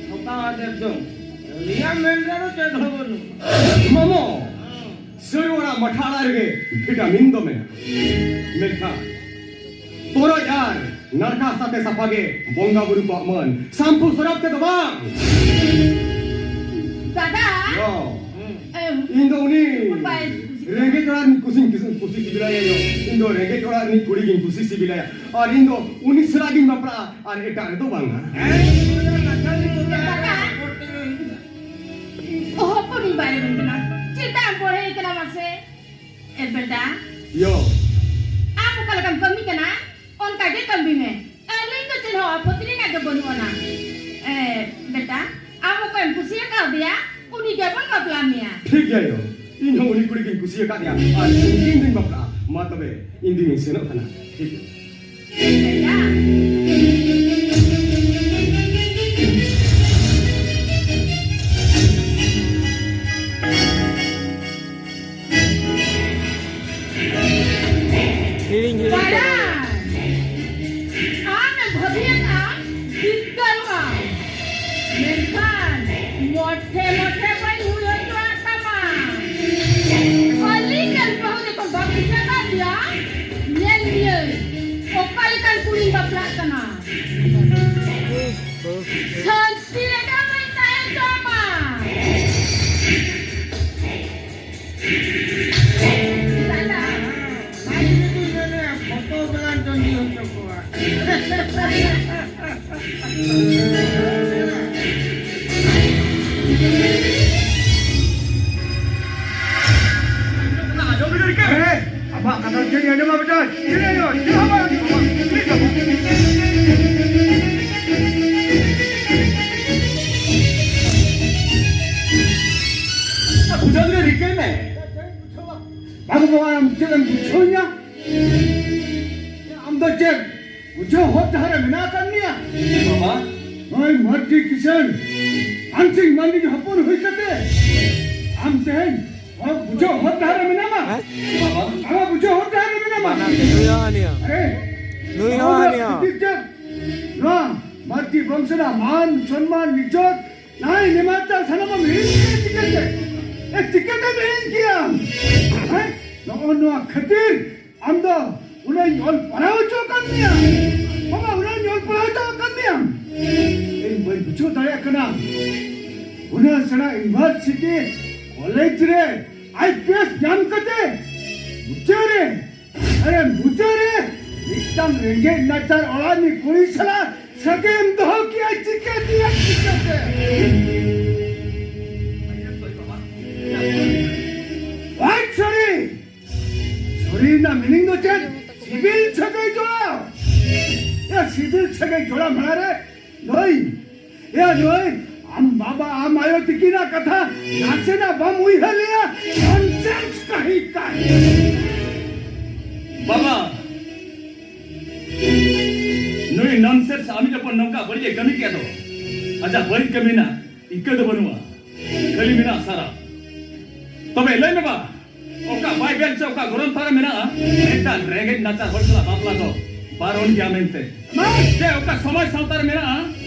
ᱴᱷᱚᱠᱟᱣ ᱟᱫᱮ ᱫᱚ, ᱟᱹᱞᱤᱧᱟᱜ ᱢᱮᱱ ᱨᱮᱫᱚ ᱪᱮᱫ ᱦᱚᱸ ᱵᱟᱹᱱᱩᱜ᱾ ᱢᱟᱢᱚ! ᱥᱟᱹᱨᱩ ᱟᱲᱟᱜ ᱢᱟᱴᱷᱟ ᱟᱲᱟᱜ ᱨᱮᱜᱮ ᱵᱷᱤᱴᱟᱢᱤᱱ ᱫᱚ ᱢᱮᱱᱟᱜᱼᱟ᱾ ᱢᱮᱱᱠᱷᱟᱱ ᱛᱚᱨᱚᱡ ᱟᱨ ᱱᱟᱲᱠᱟ ᱥᱟᱛᱮ ᱥᱟᱯᱷᱟ ᱜᱮ ᱵᱚᱸᱜᱟ ᱵᱩᱨᱩ ᱠᱚᱣᱟᱜ ᱢᱟᱹᱱ, ᱥᱟᱢᱯᱩ ᱥᱚᱨᱚᱯ ᱛᱮᱫᱚ ᱵᱟᱝ᱾ ᱫᱟᱫᱟ! ᱭᱳ, ᱮᱢ, ᱤᱧ ᱫᱚ ᱩᱱᱤ ᱵᱟᱭ ᱠᱩᱥᱤᱜ ᱠᱟᱱᱟ᱾ ᱨᱮᱸᱜᱮᱡ ᱚᱲᱟᱜ ᱨᱤᱱᱤᱡ ᱠᱩᱥᱤᱧ ᱠᱩᱥᱤ, ᱠᱩᱥᱤ ᱥᱤᱵᱤᱞᱟᱭᱟ ᱭᱳ᱾ ᱤᱧ ᱫᱚ ᱨᱮᱸᱜᱮᱡ ᱚᱲᱟᱜ ᱨᱤᱱᱤᱡ ᱠᱩᱲᱤ ᱜᱤᱧ ᱠᱩᱥᱤ ᱥᱤᱵᱤᱞᱟᱭᱟ᱾ ᱟᱨ ᱤᱧ ᱫᱚ ᱩᱱᱤ ᱥᱟᱞᱟᱜ ᱜᱤᱧ ᱵᱟᱯᱞᱟᱜᱼᱟ, ᱟᱨ ᱮᱴᱟᱜ ᱨᱮᱫᱚ ᱵᱟᱝᱟ᱾ ᱫᱟᱫᱟ! ᱦᱚᱯᱚᱱᱤᱧ ᱵᱟᱭ ᱨᱮᱵᱮᱱ ᱠᱟᱱᱟ᱾ ᱪᱮᱫᱟᱜ ᱮᱢ ᱵᱚᱲᱦᱮ ᱠᱟᱱᱟ ᱢᱟᱥᱮ? ᱮ ᱵᱮᱴᱟ, ᱭᱳ᱾ ᱟᱢ ᱚᱠᱟ ᱞᱮᱠᱟᱢ ᱠᱟᱹᱢᱤ ᱠᱟᱱᱟ, ᱚᱱᱠᱟ ᱜᱮ ᱠᱟᱹᱢᱤ ᱢᱮ᱾ ᱟᱹᱞᱤᱧ ᱫᱚ ᱪᱮᱫ ᱦᱚᱸ ᱟᱯᱚᱛᱤ ᱨᱮᱱᱟᱜ ᱫᱚ ᱵᱟᱹᱱᱩᱜ ᱟᱱᱟ᱾ ᱮ, ᱵᱮᱴᱟ, ᱟᱢ ᱚᱠᱚᱭᱮᱢ ᱠᱩᱥᱤ ᱟᱠᱟᱣᱫᱮᱭᱟ, ᱩᱱᱤ ᱜᱮᱵᱚᱱ ᱵᱟᱯᱞᱟ ᱢᱮᱭᱟ᱾ ᱴᱷᱤᱠ ᱜᱮᱭᱟ ᱭᱳ, ᱤᱧ ᱦᱚᱸ ᱩᱱᱤ ᱠᱩᱲᱤ ᱜᱤᱧ ᱠᱩᱥᱤ ᱟᱠᱟᱫᱮᱭᱟ, ᱟᱨ ᱩᱱᱤ ᱜᱮ ᱤᱧ ᱫᱩᱧ ᱵᱟᱯᱞᱟᱜᱼᱟ᱾ ᱢᱟ ᱛᱚᱵᱮ, ᱤᱧ ᱫᱩᱧ ᱥᱮᱱᱚᱜ ᱠᱟᱱᱟ᱾ ᱴᱷᱤᱠ ᱜᱮᱭᱟ᱾ ᱵᱮᱴᱟ᱾ ᱵᱟᱲᱟᱭ, ᱟᱢᱮᱢ ᱵᱷᱟᱹᱵᱤᱭᱮᱫᱼᱟ ᱡᱤᱛᱠᱟᱹᱨᱚᱜᱼᱟ, ᱢᱮᱱᱠᱷᱟᱱ ᱢᱚᱴᱷᱮ ᱢᱚᱴᱷᱮ ᱵᱟᱹᱧ ᱦᱩᱭ ᱦᱚᱪᱚᱣᱟᱜ ᱛᱟᱢᱟ᱾ ᱟᱹᱞᱤᱧ ᱨᱮᱱ ᱵᱟᱹᱦᱩ ᱡᱚᱠᱷᱚᱱ ᱵᱟᱢ ᱠᱩᱥᱤᱭᱟᱠᱟᱫᱮᱭᱟ, ᱧᱮᱞ ᱢᱤᱭᱟᱹᱧ ᱚᱠᱟ ᱞᱮᱠᱟᱱ ᱠᱩᱲᱤᱧ ᱵᱟᱯᱞᱟᱜ ᱠᱟᱱᱟ᱾ ᱥᱟᱹᱱᱛᱤ ᱨᱮᱜᱮ ᱵᱟᱹᱧ ᱛᱟᱦᱮᱸ ᱦᱚᱪᱚᱣᱟᱢᱟ᱾ ᱫᱟᱫᱟ, ᱚᱱᱟ ᱜᱮ ᱤᱧ ᱢᱮᱱᱮᱫᱼᱟ, ᱯᱷᱳᱴᱳ ᱜᱮᱞᱟᱝ ᱴᱟᱺᱰᱤ ᱦᱚᱪᱚ ᱠᱚᱣᱟ᱾ ᱟᱸᱡᱚᱢ ᱞᱮᱜᱮ ᱨᱤᱠᱟᱹ᱾ ᱦᱮᱸ, ᱟᱢᱟᱜ ᱠᱟᱛᱷᱟ ᱪᱮᱫ ᱤᱧ ᱟᱸᱡᱚᱢᱟ ᱵᱮᱴᱟ? ᱪᱮᱫ ᱤᱧ ᱟᱸᱡᱚᱢᱟ? ᱪᱮᱫ ᱦᱚᱸ ᱵᱟᱝ ᱟᱸᱡᱚᱢᱚᱜ ᱠᱟᱱᱟ᱾ ᱪᱮᱫ ᱦᱚᱸ ᱵᱟᱝ᱾ ᱵᱩᱡᱷᱟᱹᱣ ᱞᱮᱜᱮ ᱨᱤᱠᱟᱹᱭ ᱢᱮ᱾ ᱵᱟᱹᱵᱩ, ᱵᱟᱵᱟ, ᱟᱢ ᱪᱮᱫ ᱮᱢ ᱵᱩᱡᱷᱟᱹᱣᱧᱟ? ᱟᱢ ᱫᱚ ᱪᱮᱫ ᱵᱩᱡᱷᱟᱹᱣ ᱦᱚᱨ ᱰᱟᱦᱟᱨ ᱨᱮ ᱢᱮᱱᱟᱜ ᱟᱠᱟᱫ ᱢᱮᱭᱟ? ᱵᱟᱵᱟ᱾ ᱱᱚᱜᱼᱚᱭ ᱢᱟᱹᱨᱰᱤ ᱠᱤᱥᱟᱹᱬ ᱦᱟᱱᱥᱤᱝ ᱢᱟᱹᱱᱢᱤ ᱦᱚᱯᱚᱱ ᱦᱩᱭ ᱠᱟᱛᱮ ᱟᱢ ᱛᱮᱦᱮᱧ ᱦᱚᱨ ᱵᱩᱡᱷᱟᱹᱣ ᱦᱚᱨ ᱰᱟᱦᱟᱨ ᱨᱮ ᱢᱮᱱᱟᱢᱟ? ᱦᱮᱸ? ᱵᱟᱵᱟ᱾ ᱟᱢᱟᱜ ᱵᱩᱡᱷᱟᱣ ᱦᱚᱨ ᱰᱟᱦᱟᱨ ᱨᱮ ᱢᱮᱱᱟᱢᱟ? ᱵᱟᱱᱟᱨ ᱜᱮ ᱱᱩᱭ ᱦᱚᱸ ᱦᱟᱹᱱᱤᱭᱟ᱾ ᱟᱨᱮ, ᱱᱩᱭ ᱦᱚᱸ ᱱᱚᱣᱟ ᱦᱟᱹᱱᱤᱭᱟ᱾ ᱠᱷᱟᱹᱛᱤᱨ ᱛᱮ ᱱᱚᱣᱟ ᱢᱟᱹᱨᱰᱤ ᱵᱚᱝᱥᱚ ᱨᱮᱱᱟᱜ ᱢᱟᱱ, ᱥᱚᱱᱢᱟᱱ, ᱤᱡᱽᱡᱚᱛ, ᱱᱟᱭ ᱱᱮᱢᱟᱪᱟᱨ ᱥᱟᱱᱟᱢᱟᱜ ᱮᱢ ᱦᱤᱲᱤᱧ ᱠᱮᱫᱟ ᱪᱤᱠᱟᱹᱛᱮ? ᱮ, ᱪᱤᱠᱟᱹᱛᱮᱢ ᱦᱤᱲᱤᱧ ᱠᱮᱭᱟ? ᱦᱮᱸ? ᱱᱚᱜᱼᱚ ᱱᱚᱣᱟ ᱠᱷᱟᱹᱛᱤᱨ ᱟᱢ ᱫᱚ ᱩᱱᱟᱹᱜ ᱤᱧ ᱚᱞ ᱯᱟᱲᱦᱟᱣ ᱦᱚᱪᱚ ᱟᱠᱟᱫ ᱢᱮᱭᱟ᱾ ᱵᱟᱵᱟ, ᱩᱱᱟᱹᱜ ᱤᱧ ᱚᱞ ᱯᱟᱲᱦᱟᱣ ᱦᱚᱪᱚ ᱟᱠᱟᱫ ᱢᱮᱭᱟ᱾ ᱤᱧ ᱵᱟᱹᱧ ᱵᱩᱡᱷᱟᱹᱣ ᱫᱟᱲᱮᱭᱟᱜ ᱠᱟᱱᱟ᱾ ᱩᱱᱟᱹᱜ ᱥᱮᱬᱟ ᱤᱭᱩᱱᱤᱵᱷᱟᱨᱥᱤᱴᱤ, ᱠᱚᱞᱮᱡᱽ ᱨᱮ ᱟᱭ ᱯᱤ ᱮᱥ ᱧᱟᱢ ᱠᱟᱛᱮ ᱢᱩᱪᱟᱹᱫ ᱨᱮ, ᱟᱨᱮ ᱢᱩᱪᱟᱹᱫ ᱨᱮ ᱢᱤᱫᱴᱟᱝ ᱨᱮᱸᱜᱮᱡ ᱱᱟᱪᱟᱨ ᱚᱲᱟᱜ ᱨᱤᱱᱤᱡ ᱠᱩᱲᱤ ᱥᱟᱞᱟᱜ ᱥᱟᱹᱜᱟᱹᱭ ᱮᱢ ᱫᱚᱦᱚ ᱠᱮᱜᱼᱟ ᱪᱤᱠᱟᱹᱛᱮ, ᱪᱤᱠᱟᱹᱛᱮ? ᱵᱟᱝ ᱥᱟᱹᱨᱤ᱾ ᱥᱚᱨᱤ ᱨᱮᱱᱟᱜ meaning ᱫᱚ ᱪᱮᱫ? ᱥᱤᱵᱤᱞ ᱥᱟᱹᱜᱟᱹᱭ ᱡᱚᱲᱟᱣ᱾ ᱮ, ᱥᱤᱵᱤᱞ ᱥᱟᱹᱜᱟᱹᱭ ᱡᱚᱲᱟᱣ ᱢᱟᱲᱟᱝ ᱨᱮ ᱱᱩᱭ, ᱮ ᱱᱩᱭ, ᱟᱢ ᱵᱟᱵᱟ, ᱟᱢ ᱟᱭᱳ ᱛᱤᱠᱤᱱᱟᱜ ᱠᱟᱛᱷᱟ ᱱᱟᱥᱮᱱᱟᱜ ᱵᱟᱢ ᱩᱭᱦᱟᱹᱨ ᱞᱮᱭᱟ? Nonsense ᱠᱟᱹᱦᱤ ᱠᱟᱱ᱾ ᱵᱟᱵᱟ, ᱱᱩᱭ nonsense ᱟᱢ ᱡᱚᱠᱷᱚᱱ ᱱᱚᱝᱠᱟ ᱵᱟᱹᱲᱤᱡ ᱮ ᱠᱟᱹᱢᱤ ᱠᱮᱫ ᱫᱚ, ᱟᱪᱪᱷᱟ, ᱵᱟᱹᱲᱤᱡ ᱠᱟᱹᱢᱤ ᱨᱮᱱᱟᱜ ᱤᱠᱟᱹ ᱫᱚ ᱵᱟᱹᱱᱩᱜᱼᱟ, ᱠᱷᱟᱹᱞᱤ ᱢᱮᱱᱟᱜᱼᱟ ᱥᱟᱨᱟ᱾ ᱛᱚᱵᱮ ᱞᱟᱹᱭ ᱢᱮ ᱵᱟ, ᱚᱠᱟ ᱵᱟᱭᱵᱮᱞ ᱪᱮ ᱚᱠᱟ ᱜᱨᱚᱱᱛᱷᱚ ᱨᱮ ᱢᱮᱱᱟᱜᱼᱟ, ᱢᱤᱫᱴᱟᱝ ᱨᱮᱸᱜᱮᱡ ᱱᱟᱪᱟᱨ ᱦᱚᱲ ᱥᱟᱞᱟᱜ ᱵᱟᱯᱞᱟ ᱫᱚ ᱵᱟᱨᱚᱱ ᱜᱮᱭᱟ ᱢᱮᱱᱛᱮ? ᱪᱮ ᱚᱠᱟ ᱥᱚᱢᱟᱡᱽ ᱥᱟᱶᱛᱟ ᱨᱮ ᱢᱮᱱᱟᱜᱼᱟ,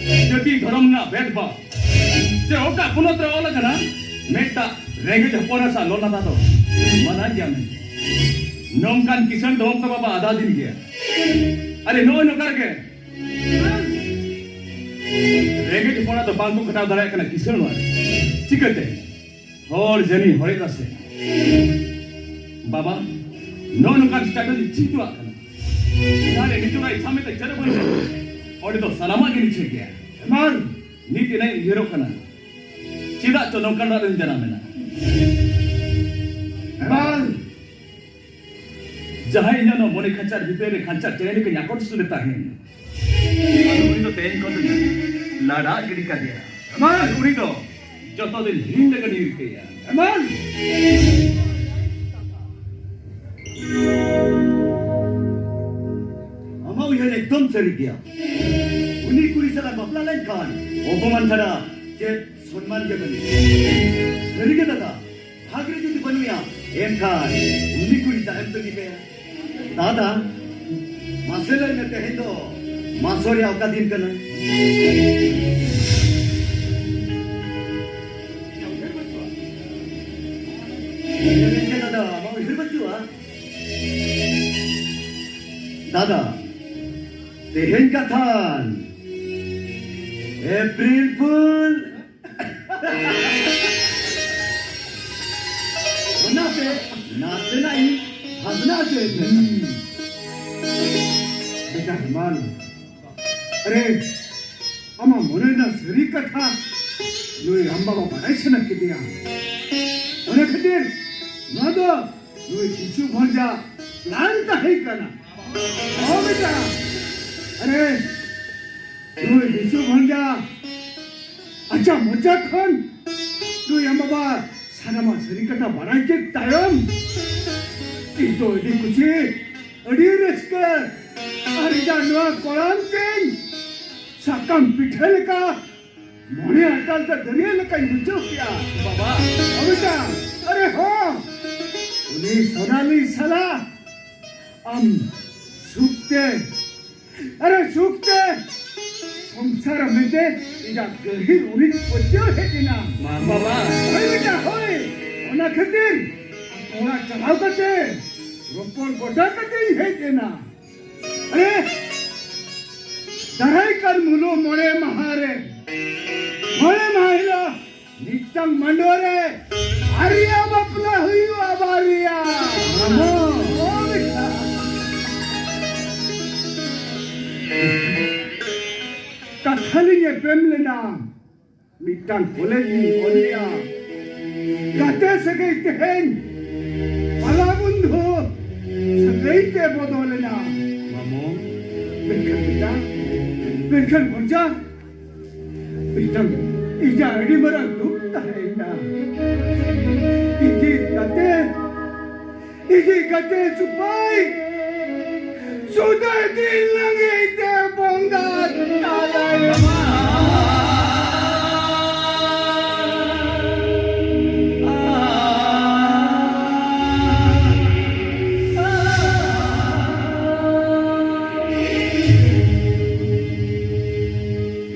ᱡᱟᱹᱛᱤ ᱫᱷᱚᱨᱚᱢ ᱨᱮᱱᱟᱜ ᱵᱷᱮᱫᱽᱵᱷᱟᱣ? ᱪᱮ ᱚᱠᱟ ᱯᱚᱱᱚᱛ ᱨᱮ ᱚᱞ ᱟᱠᱟᱱᱟ, ᱢᱤᱫᱴᱟᱝ ᱨᱮᱸᱜᱮᱡ ᱦᱚᱯᱚᱱ ᱥᱟᱶ ᱞᱚᱞᱟᱛᱟ ᱫᱚ ᱢᱟᱱᱟ ᱜᱮᱭᱟ ᱢᱮᱱᱛᱮ? ᱱᱚᱝᱠᱟᱱ ᱠᱤᱥᱟᱹᱬ ᱫᱚ ᱚᱱᱠᱟ ᱵᱟᱵᱟ ᱟᱫᱷᱟ ᱫᱤᱱ ᱜᱮᱭᱟ᱾ ᱟᱨᱮ ᱱᱚᱜᱼᱚᱭ ᱱᱚᱝᱠᱟ ᱨᱮᱜᱮ ᱨᱮᱸᱜᱮᱡ ᱦᱚᱯᱚᱱᱟᱜ ᱫᱚ ᱵᱟᱝ ᱠᱚ ᱠᱷᱟᱴᱟᱣ ᱫᱟᱲᱮᱭᱟᱜ ᱠᱟᱱᱟ ᱠᱤᱥᱟᱹᱬ ᱱᱚᱣᱟ ᱨᱮ᱾ ᱪᱤᱠᱟᱹᱛᱮ? ᱦᱚᱲ ᱡᱟᱹᱱᱤ ᱦᱚᱲᱮᱫ ᱟᱥᱮ? ᱵᱟᱵᱟ, ᱱᱚᱜᱼᱚ ᱱᱚᱝᱠᱟᱱ strategy ᱪᱤᱱᱛᱟᱹᱣᱟᱜ ᱠᱟᱱᱟ᱾ ᱡᱟᱦᱟᱸ ᱨᱮ ᱱᱤᱡᱚᱨᱟᱜ ᱤᱪᱪᱷᱟ ᱢᱮᱱᱛᱮ ᱪᱮᱫ ᱦᱚᱸ ᱵᱟᱹᱧ ᱞᱟᱹᱭᱟ, ᱚᱸᱰᱮ ᱫᱚ ᱥᱟᱱᱟᱢᱟᱜ ᱜᱮ ᱱᱤᱪᱷᱟᱹ ᱜᱮᱭᱟ᱾ ᱮᱢᱟᱱ ᱱᱤᱛ ᱮᱱᱟᱝ ᱩᱭᱦᱟᱹᱨᱚᱜ ᱠᱟᱱᱟ, ᱪᱮᱫᱟᱜ ᱪᱚ ᱱᱚᱝᱠᱟᱱ ᱚᱲᱟᱜ ᱨᱮᱧ ᱡᱟᱱᱟᱢ ᱮᱱᱟ᱾ ᱮᱢᱟᱱ ᱡᱟᱦᱟᱸᱭ ᱤᱧᱟᱹᱜ ᱱᱚᱣᱟ ᱢᱚᱱᱮ ᱠᱷᱟᱧᱪᱟᱨ ᱵᱷᱤᱛᱟᱹᱨ ᱨᱮ ᱠᱷᱟᱧᱪᱟᱨ ᱪᱮᱬᱮ ᱞᱮᱠᱟᱧ ᱟᱠᱚᱨ ᱥᱩᱨ ᱞᱮ ᱛᱟᱦᱮᱸᱱ, ᱟᱫᱚ ᱩᱱᱤ ᱫᱚ ᱛᱮᱦᱮᱧ ᱠᱷᱚᱱ ᱫᱚᱧ ᱞᱟᱰᱟ ᱜᱤᱰᱤ ᱠᱟᱫᱮᱭᱟ᱾ ᱮᱢᱟᱱ ᱩᱱᱤ ᱫᱚ ᱡᱚᱛᱚ ᱫᱤᱱ ᱦᱤᱲᱤᱧ ᱞᱮᱠᱟᱧ ᱨᱤᱠᱟᱹᱭᱟ᱾ ᱮᱢᱟᱱ ᱟᱢᱟᱜ ᱩᱭᱦᱟᱹᱨ ᱮᱠᱫᱚᱢ ᱥᱟᱹᱨᱤ ᱜᱮᱭᱟ᱾ ᱩᱱᱤ ᱠᱩᱲᱤ ᱥᱟᱞᱟᱜ ᱵᱟᱯᱞᱟ ᱞᱮᱱᱠᱷᱟᱱ ᱚᱯᱚᱢᱟᱱ ᱪᱷᱟᱲᱟ ᱪᱮᱫ ᱥᱚᱱᱢᱟᱱ ᱜᱮ ᱵᱟᱹᱱᱩᱜᱼᱟ᱾ ᱥᱟᱹᱨᱤ ᱜᱮ ᱫᱟᱫᱟ, ᱵᱷᱟᱜᱽ ᱨᱮ ᱡᱩᱫᱤ ᱵᱟᱹᱱᱩᱭᱟ, ᱮᱱᱠᱷᱟᱱ ᱩᱱᱤ ᱠᱩᱲᱤ ᱥᱟᱞᱟᱜ ᱮᱢ ᱛᱟᱹᱜᱤ ᱠᱟᱭᱟ᱾ ᱫᱟᱫᱟ, ᱢᱟᱥᱮ ᱞᱟᱹᱭ ᱢᱮ, ᱛᱮᱦᱮᱧ ᱫᱚ ᱢᱟᱥᱚ ᱨᱮᱭᱟᱜ ᱚᱠᱟ ᱫᱤᱱ ᱠᱟᱱᱟ? ᱫᱟᱫᱟ, ᱟᱢᱟᱜ ᱩᱭᱦᱟᱹᱨ ᱵᱟᱹᱪᱩᱜᱼᱟ? ᱫᱟᱫᱟ, ᱛᱮᱦᱮᱧ ᱠᱟᱛᱷᱟᱱ ᱮᱯᱨᱤᱞ ᱯᱷᱩᱞ᱾ ᱚᱱᱟᱛᱮ ᱱᱟᱥᱮᱱᱟᱜ ᱤᱧ ᱵᱷᱟᱵᱽᱱᱟ ᱦᱚᱪᱚᱭᱮᱫ ᱢᱮ᱾ ᱵᱮᱴᱟ ᱦᱮᱢᱟᱞ, ᱟᱨᱮ, ᱟᱢᱟᱜ ᱢᱚᱱᱮ ᱨᱮᱱᱟᱜ ᱥᱟᱹᱨᱤ ᱠᱟᱛᱷᱟ ᱱᱩᱭ ᱨᱟᱢ ᱵᱟᱵᱟ ᱵᱟᱲᱟᱭ ᱥᱟᱱᱟ ᱠᱮᱫᱮᱭᱟ᱾ ᱚᱱᱟ ᱠᱷᱟᱹᱛᱤᱨ ᱱᱚᱣᱟ ᱫᱚ ᱱᱩᱭ ᱵᱤᱥᱩ ᱵᱷᱚᱸᱡᱟ ᱯᱞᱟᱱ ᱛᱟᱦᱮᱸ ᱠᱟᱱᱟ᱾ ᱚ ᱵᱮᱴᱟ, ᱟᱨᱮ, ᱱᱩᱭ ᱵᱤᱥᱩ ᱵᱷᱚᱸᱡᱟ ᱟᱪᱪᱷᱟ ᱢᱚᱪᱟ ᱠᱷᱚᱱ ᱱᱩᱭ ᱟᱢ ᱵᱟᱵᱟ ᱥᱟᱱᱟᱢᱟᱜ ᱥᱟᱹᱨᱤ ᱠᱟᱛᱷᱟ ᱵᱟᱲᱟᱭ ᱠᱮᱫ ᱛᱟᱭᱚᱢ, ᱤᱧ ᱫᱚ ᱟᱹᱰᱤ ᱠᱩᱥᱤ, ᱟᱹᱰᱤ ᱨᱟᱹᱥᱠᱟᱹ, ᱟᱨ ᱤᱧᱟᱹᱜ ᱱᱚᱣᱟ ᱠᱚᱲᱟᱢ ᱛᱮᱧ ᱥᱟᱠᱟᱢ ᱯᱤᱴᱷᱟᱹ ᱞᱮᱠᱟ ᱢᱚᱬᱮ ᱟᱠᱟᱞ ᱛᱮ ᱫᱟᱹᱨᱭᱟᱹ ᱞᱮᱠᱟᱧ ᱢᱩᱪᱷᱟᱹᱣ ᱠᱮᱜᱼᱟ᱾ ᱵᱟᱵᱟ, ᱚᱵᱤᱛᱟ, ᱟᱨᱮ ᱦᱚᱸ, ᱩᱱᱤ ᱥᱳᱱᱟᱞᱤ ᱥᱟᱞᱟ ᱟᱢ ᱥᱩᱠᱛᱮ, ᱟᱨᱮ ᱥᱩᱠᱛᱮ ᱥᱚᱝᱥᱟᱨ ᱢᱮᱱᱛᱮ ᱤᱧᱟᱹᱜ ᱜᱟᱹᱦᱤᱨ ᱩᱱᱤ ᱯᱟᱹᱛᱭᱟᱹᱣ ᱦᱮᱡ ᱮᱱᱟ᱾ ᱢᱟ ᱵᱟᱵᱟ᱾ ᱦᱳᱭ ᱵᱮᱴᱟ, ᱦᱳᱭ᱾ ᱚᱱᱟ ᱠᱷᱟᱹᱛᱤᱨ ᱚᱲᱟᱜ ᱪᱟᱞᱟᱣ ᱠᱟᱛᱮ ᱨᱚᱯᱚᱲ ᱜᱚᱴᱟ ᱠᱟᱛᱮ ᱤᱧ ᱦᱮᱡ ᱮᱱᱟ᱾ ᱟᱨᱮ, ᱫᱟᱨᱟᱭ ᱠᱟᱱ ᱢᱩᱞᱩᱜ ᱢᱚᱬᱮ ᱢᱟᱦᱟ ᱨᱮ, ᱢᱚᱬᱮ ᱢᱟᱦᱟ ᱦᱤᱞᱳᱜ ᱢᱤᱫᱴᱟᱝ ᱢᱟᱰᱣᱟ ᱨᱮ ᱟᱨᱭᱟ ᱵᱟᱯᱞᱟ ᱦᱩᱭᱩᱜᱼᱟ, ᱵᱟᱨᱭᱟ᱾ ᱦᱳᱭ᱾ ᱠᱟᱛᱷᱟ ᱞᱤᱧ ᱮᱯᱮᱢ ᱞᱮᱱᱟ᱾ ᱢᱤᱫᱴᱟᱝ ᱠᱚᱞᱮᱡᱽ ᱤᱧ ᱚᱞ ᱞᱮᱜᱼᱟ᱾ ᱜᱟᱛᱮ ᱥᱟᱹᱜᱟᱹᱭ ᱛᱮᱦᱮᱧ ᱯᱟᱞᱟ ᱵᱚᱱᱫᱷᱩ ᱥᱟᱹᱜᱟᱹᱭ ᱛᱮ ᱵᱚᱫᱚᱞ ᱮᱱᱟ᱾ ᱢᱟᱢᱚ᱾ ᱢᱮᱱᱠᱷᱟᱱ ᱵᱮᱴᱟ, ᱢᱮᱱᱠᱷᱟᱱ ᱵᱷᱚᱧᱡᱟ, ᱢᱤᱫᱴᱟᱝ ᱤᱧᱟᱹᱜ ᱟᱹᱰᱤ ᱢᱟᱨᱟᱝ ᱫᱩᱠ ᱛᱟᱦᱮᱸᱭᱮᱱᱟ᱾ ᱤᱧᱤᱡ ᱜᱟᱛᱮ ᱤᱫᱤ ᱠᱟᱛᱮ ᱥᱩᱯᱟᱹᱭ ᱥᱩᱫᱟᱹ ᱫᱤᱱ ᱞᱟᱹᱜᱤᱫ ᱛᱮ ᱵᱚᱸᱜᱟ ᱛᱟᱞᱟᱭᱮᱱᱟ᱾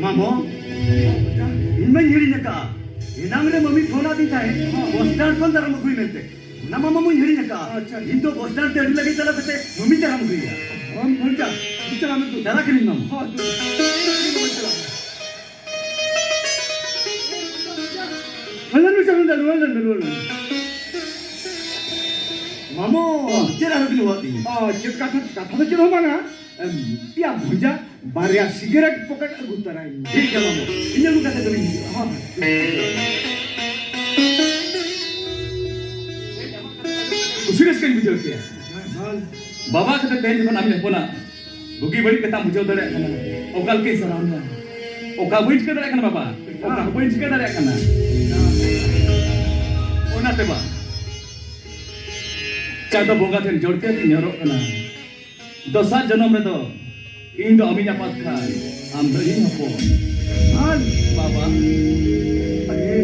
ᱢᱟᱢᱚ, ᱤᱧ ᱢᱟᱧ ᱦᱤᱲᱤᱧ ᱟᱠᱟᱫᱼᱟ᱾ ᱮᱱᱟᱝ ᱨᱮ ᱢᱟᱢᱤ ᱯᱷᱳᱱ ᱟᱹᱫᱤᱧ ᱛᱟᱦᱮᱸᱫ, ᱵᱚᱥ ᱥᱴᱮᱱᱰ ᱠᱷᱚᱱ ᱫᱟᱨᱟᱢ ᱟᱹᱜᱩᱭ ᱢᱮᱱᱛᱮ᱾ ᱚᱱᱟ ᱢᱟ ᱢᱟᱢᱩᱧ ᱦᱤᱲᱤᱧ ᱟᱠᱟᱫᱼᱟ᱾ ᱟᱪᱪᱷᱟ᱾ ᱤᱧ ᱫᱚ ᱵᱚᱥ ᱥᱴᱮᱱᱰ ᱛᱮ ᱟᱹᱰᱤ ᱞᱟᱜᱮ ᱪᱟᱞᱟᱣ ᱠᱟᱛᱮ ᱢᱟᱢᱤᱧ ᱫᱟᱨᱟᱢ ᱟᱹᱜᱩᱭᱮᱭᱟ᱾ ᱟᱢ ᱵᱷᱚᱱᱡᱟ, ᱤᱧ ᱪᱟᱞᱟᱜ ᱢᱮ ᱛᱚ᱾ ᱪᱟᱞᱟᱜ ᱠᱟᱹᱱᱟᱹᱧ ᱢᱟᱢᱩ᱾ ᱦᱚᱸ, ᱛᱚ᱾ ᱦᱮᱸ, ᱞᱟᱹᱭ ᱢᱮ, ᱪᱟᱞᱟᱜ ᱢᱮ, ᱨᱩᱣᱟᱹᱲ ᱞᱮᱱ ᱢᱮ, ᱨᱩᱣᱟᱹᱲ ᱞᱮᱱ ᱢᱮ᱾ ᱢᱟᱢᱩ, ᱪᱮᱫ ᱟᱨᱦᱚᱸ ᱵᱤᱱ ᱦᱚᱦᱚᱣᱟᱫ ᱞᱤᱧᱟ? ᱚ, ᱪᱮᱫ ᱠᱟᱛᱷᱟ, ᱠᱟᱛᱷᱟ ᱫᱚ ᱪᱮᱫ ᱦᱚᱸ ᱵᱟᱝᱟ᱾ ᱮᱢ, ᱭᱟ ᱵᱷᱚᱱᱡᱟ, ᱵᱟᱨᱭᱟ ᱥᱤᱜᱟᱨᱮᱴ ᱯᱚᱠᱮᱴ ᱟᱹᱜᱩ ᱛᱚᱨᱟᱭ ᱢᱮ᱾ ᱴᱷᱤᱠ ᱜᱮᱭᱟ ᱵᱟᱹᱵᱩ, ᱤᱧ ᱟᱹᱜᱩ ᱠᱟᱛᱮ ᱫᱚᱞᱤᱧ ᱦᱤᱡᱩᱜᱼᱟ᱾ ᱦᱚᱸ᱾ ᱠᱩᱥᱤ ᱨᱟᱹᱥᱠᱟᱹᱧ ᱵᱩᱡᱷᱟᱹᱣ ᱠᱮᱭᱟ᱾ ᱦᱳᱭ᱾ ᱵᱟᱵᱟ ᱠᱟᱛᱮ ᱛᱮᱦᱮᱧ ᱡᱚᱠᱷᱚᱱ ᱟᱢ ᱦᱚᱯᱚᱱᱟᱜ ᱵᱩᱜᱤ ᱵᱟᱹᱲᱤᱡ ᱠᱟᱛᱷᱟᱢ ᱵᱩᱡᱷᱟᱹᱣ ᱫᱟᱲᱮᱭᱟᱜ ᱠᱟᱱᱟ, ᱚᱠᱟ ᱞᱮᱠᱟᱧ ᱥᱟᱨᱦᱟᱣ ᱢᱮᱭᱟ? ᱚᱠᱟ ᱵᱟᱹᱧ ᱪᱤᱠᱟᱹ ᱫᱟᱲᱮᱭᱟᱜ ᱠᱟᱱᱟ ᱵᱟᱵᱟ, ᱚᱠᱟ ᱦᱚᱸ ᱵᱟᱹᱧ ᱪᱤᱠᱟᱹ ᱫᱟᱲᱮᱭᱟᱜ ᱠᱟᱱᱟ᱾ ᱚᱱᱟᱛᱮ ᱵᱟ, ᱪᱟᱸᱫᱚ ᱵᱚᱸᱜᱟ ᱴᱷᱮᱱ ᱡᱚᱲ ᱛᱤᱧ ᱱᱮᱦᱚᱨᱚᱜ ᱠᱟᱱᱟ᱾ ᱫᱚᱥᱟᱨ ᱡᱚᱱᱚᱢ ᱨᱮᱫᱚ ᱤᱧ ᱫᱚ ᱟᱢᱤᱧ ᱟᱯᱟᱛ ᱠᱷᱟᱱ, ᱟᱢ ᱫᱚ ᱤᱧ ᱦᱚᱯᱚᱱ᱾ ᱟᱨ ᱵᱟᱵᱟ, ᱟᱨᱮ,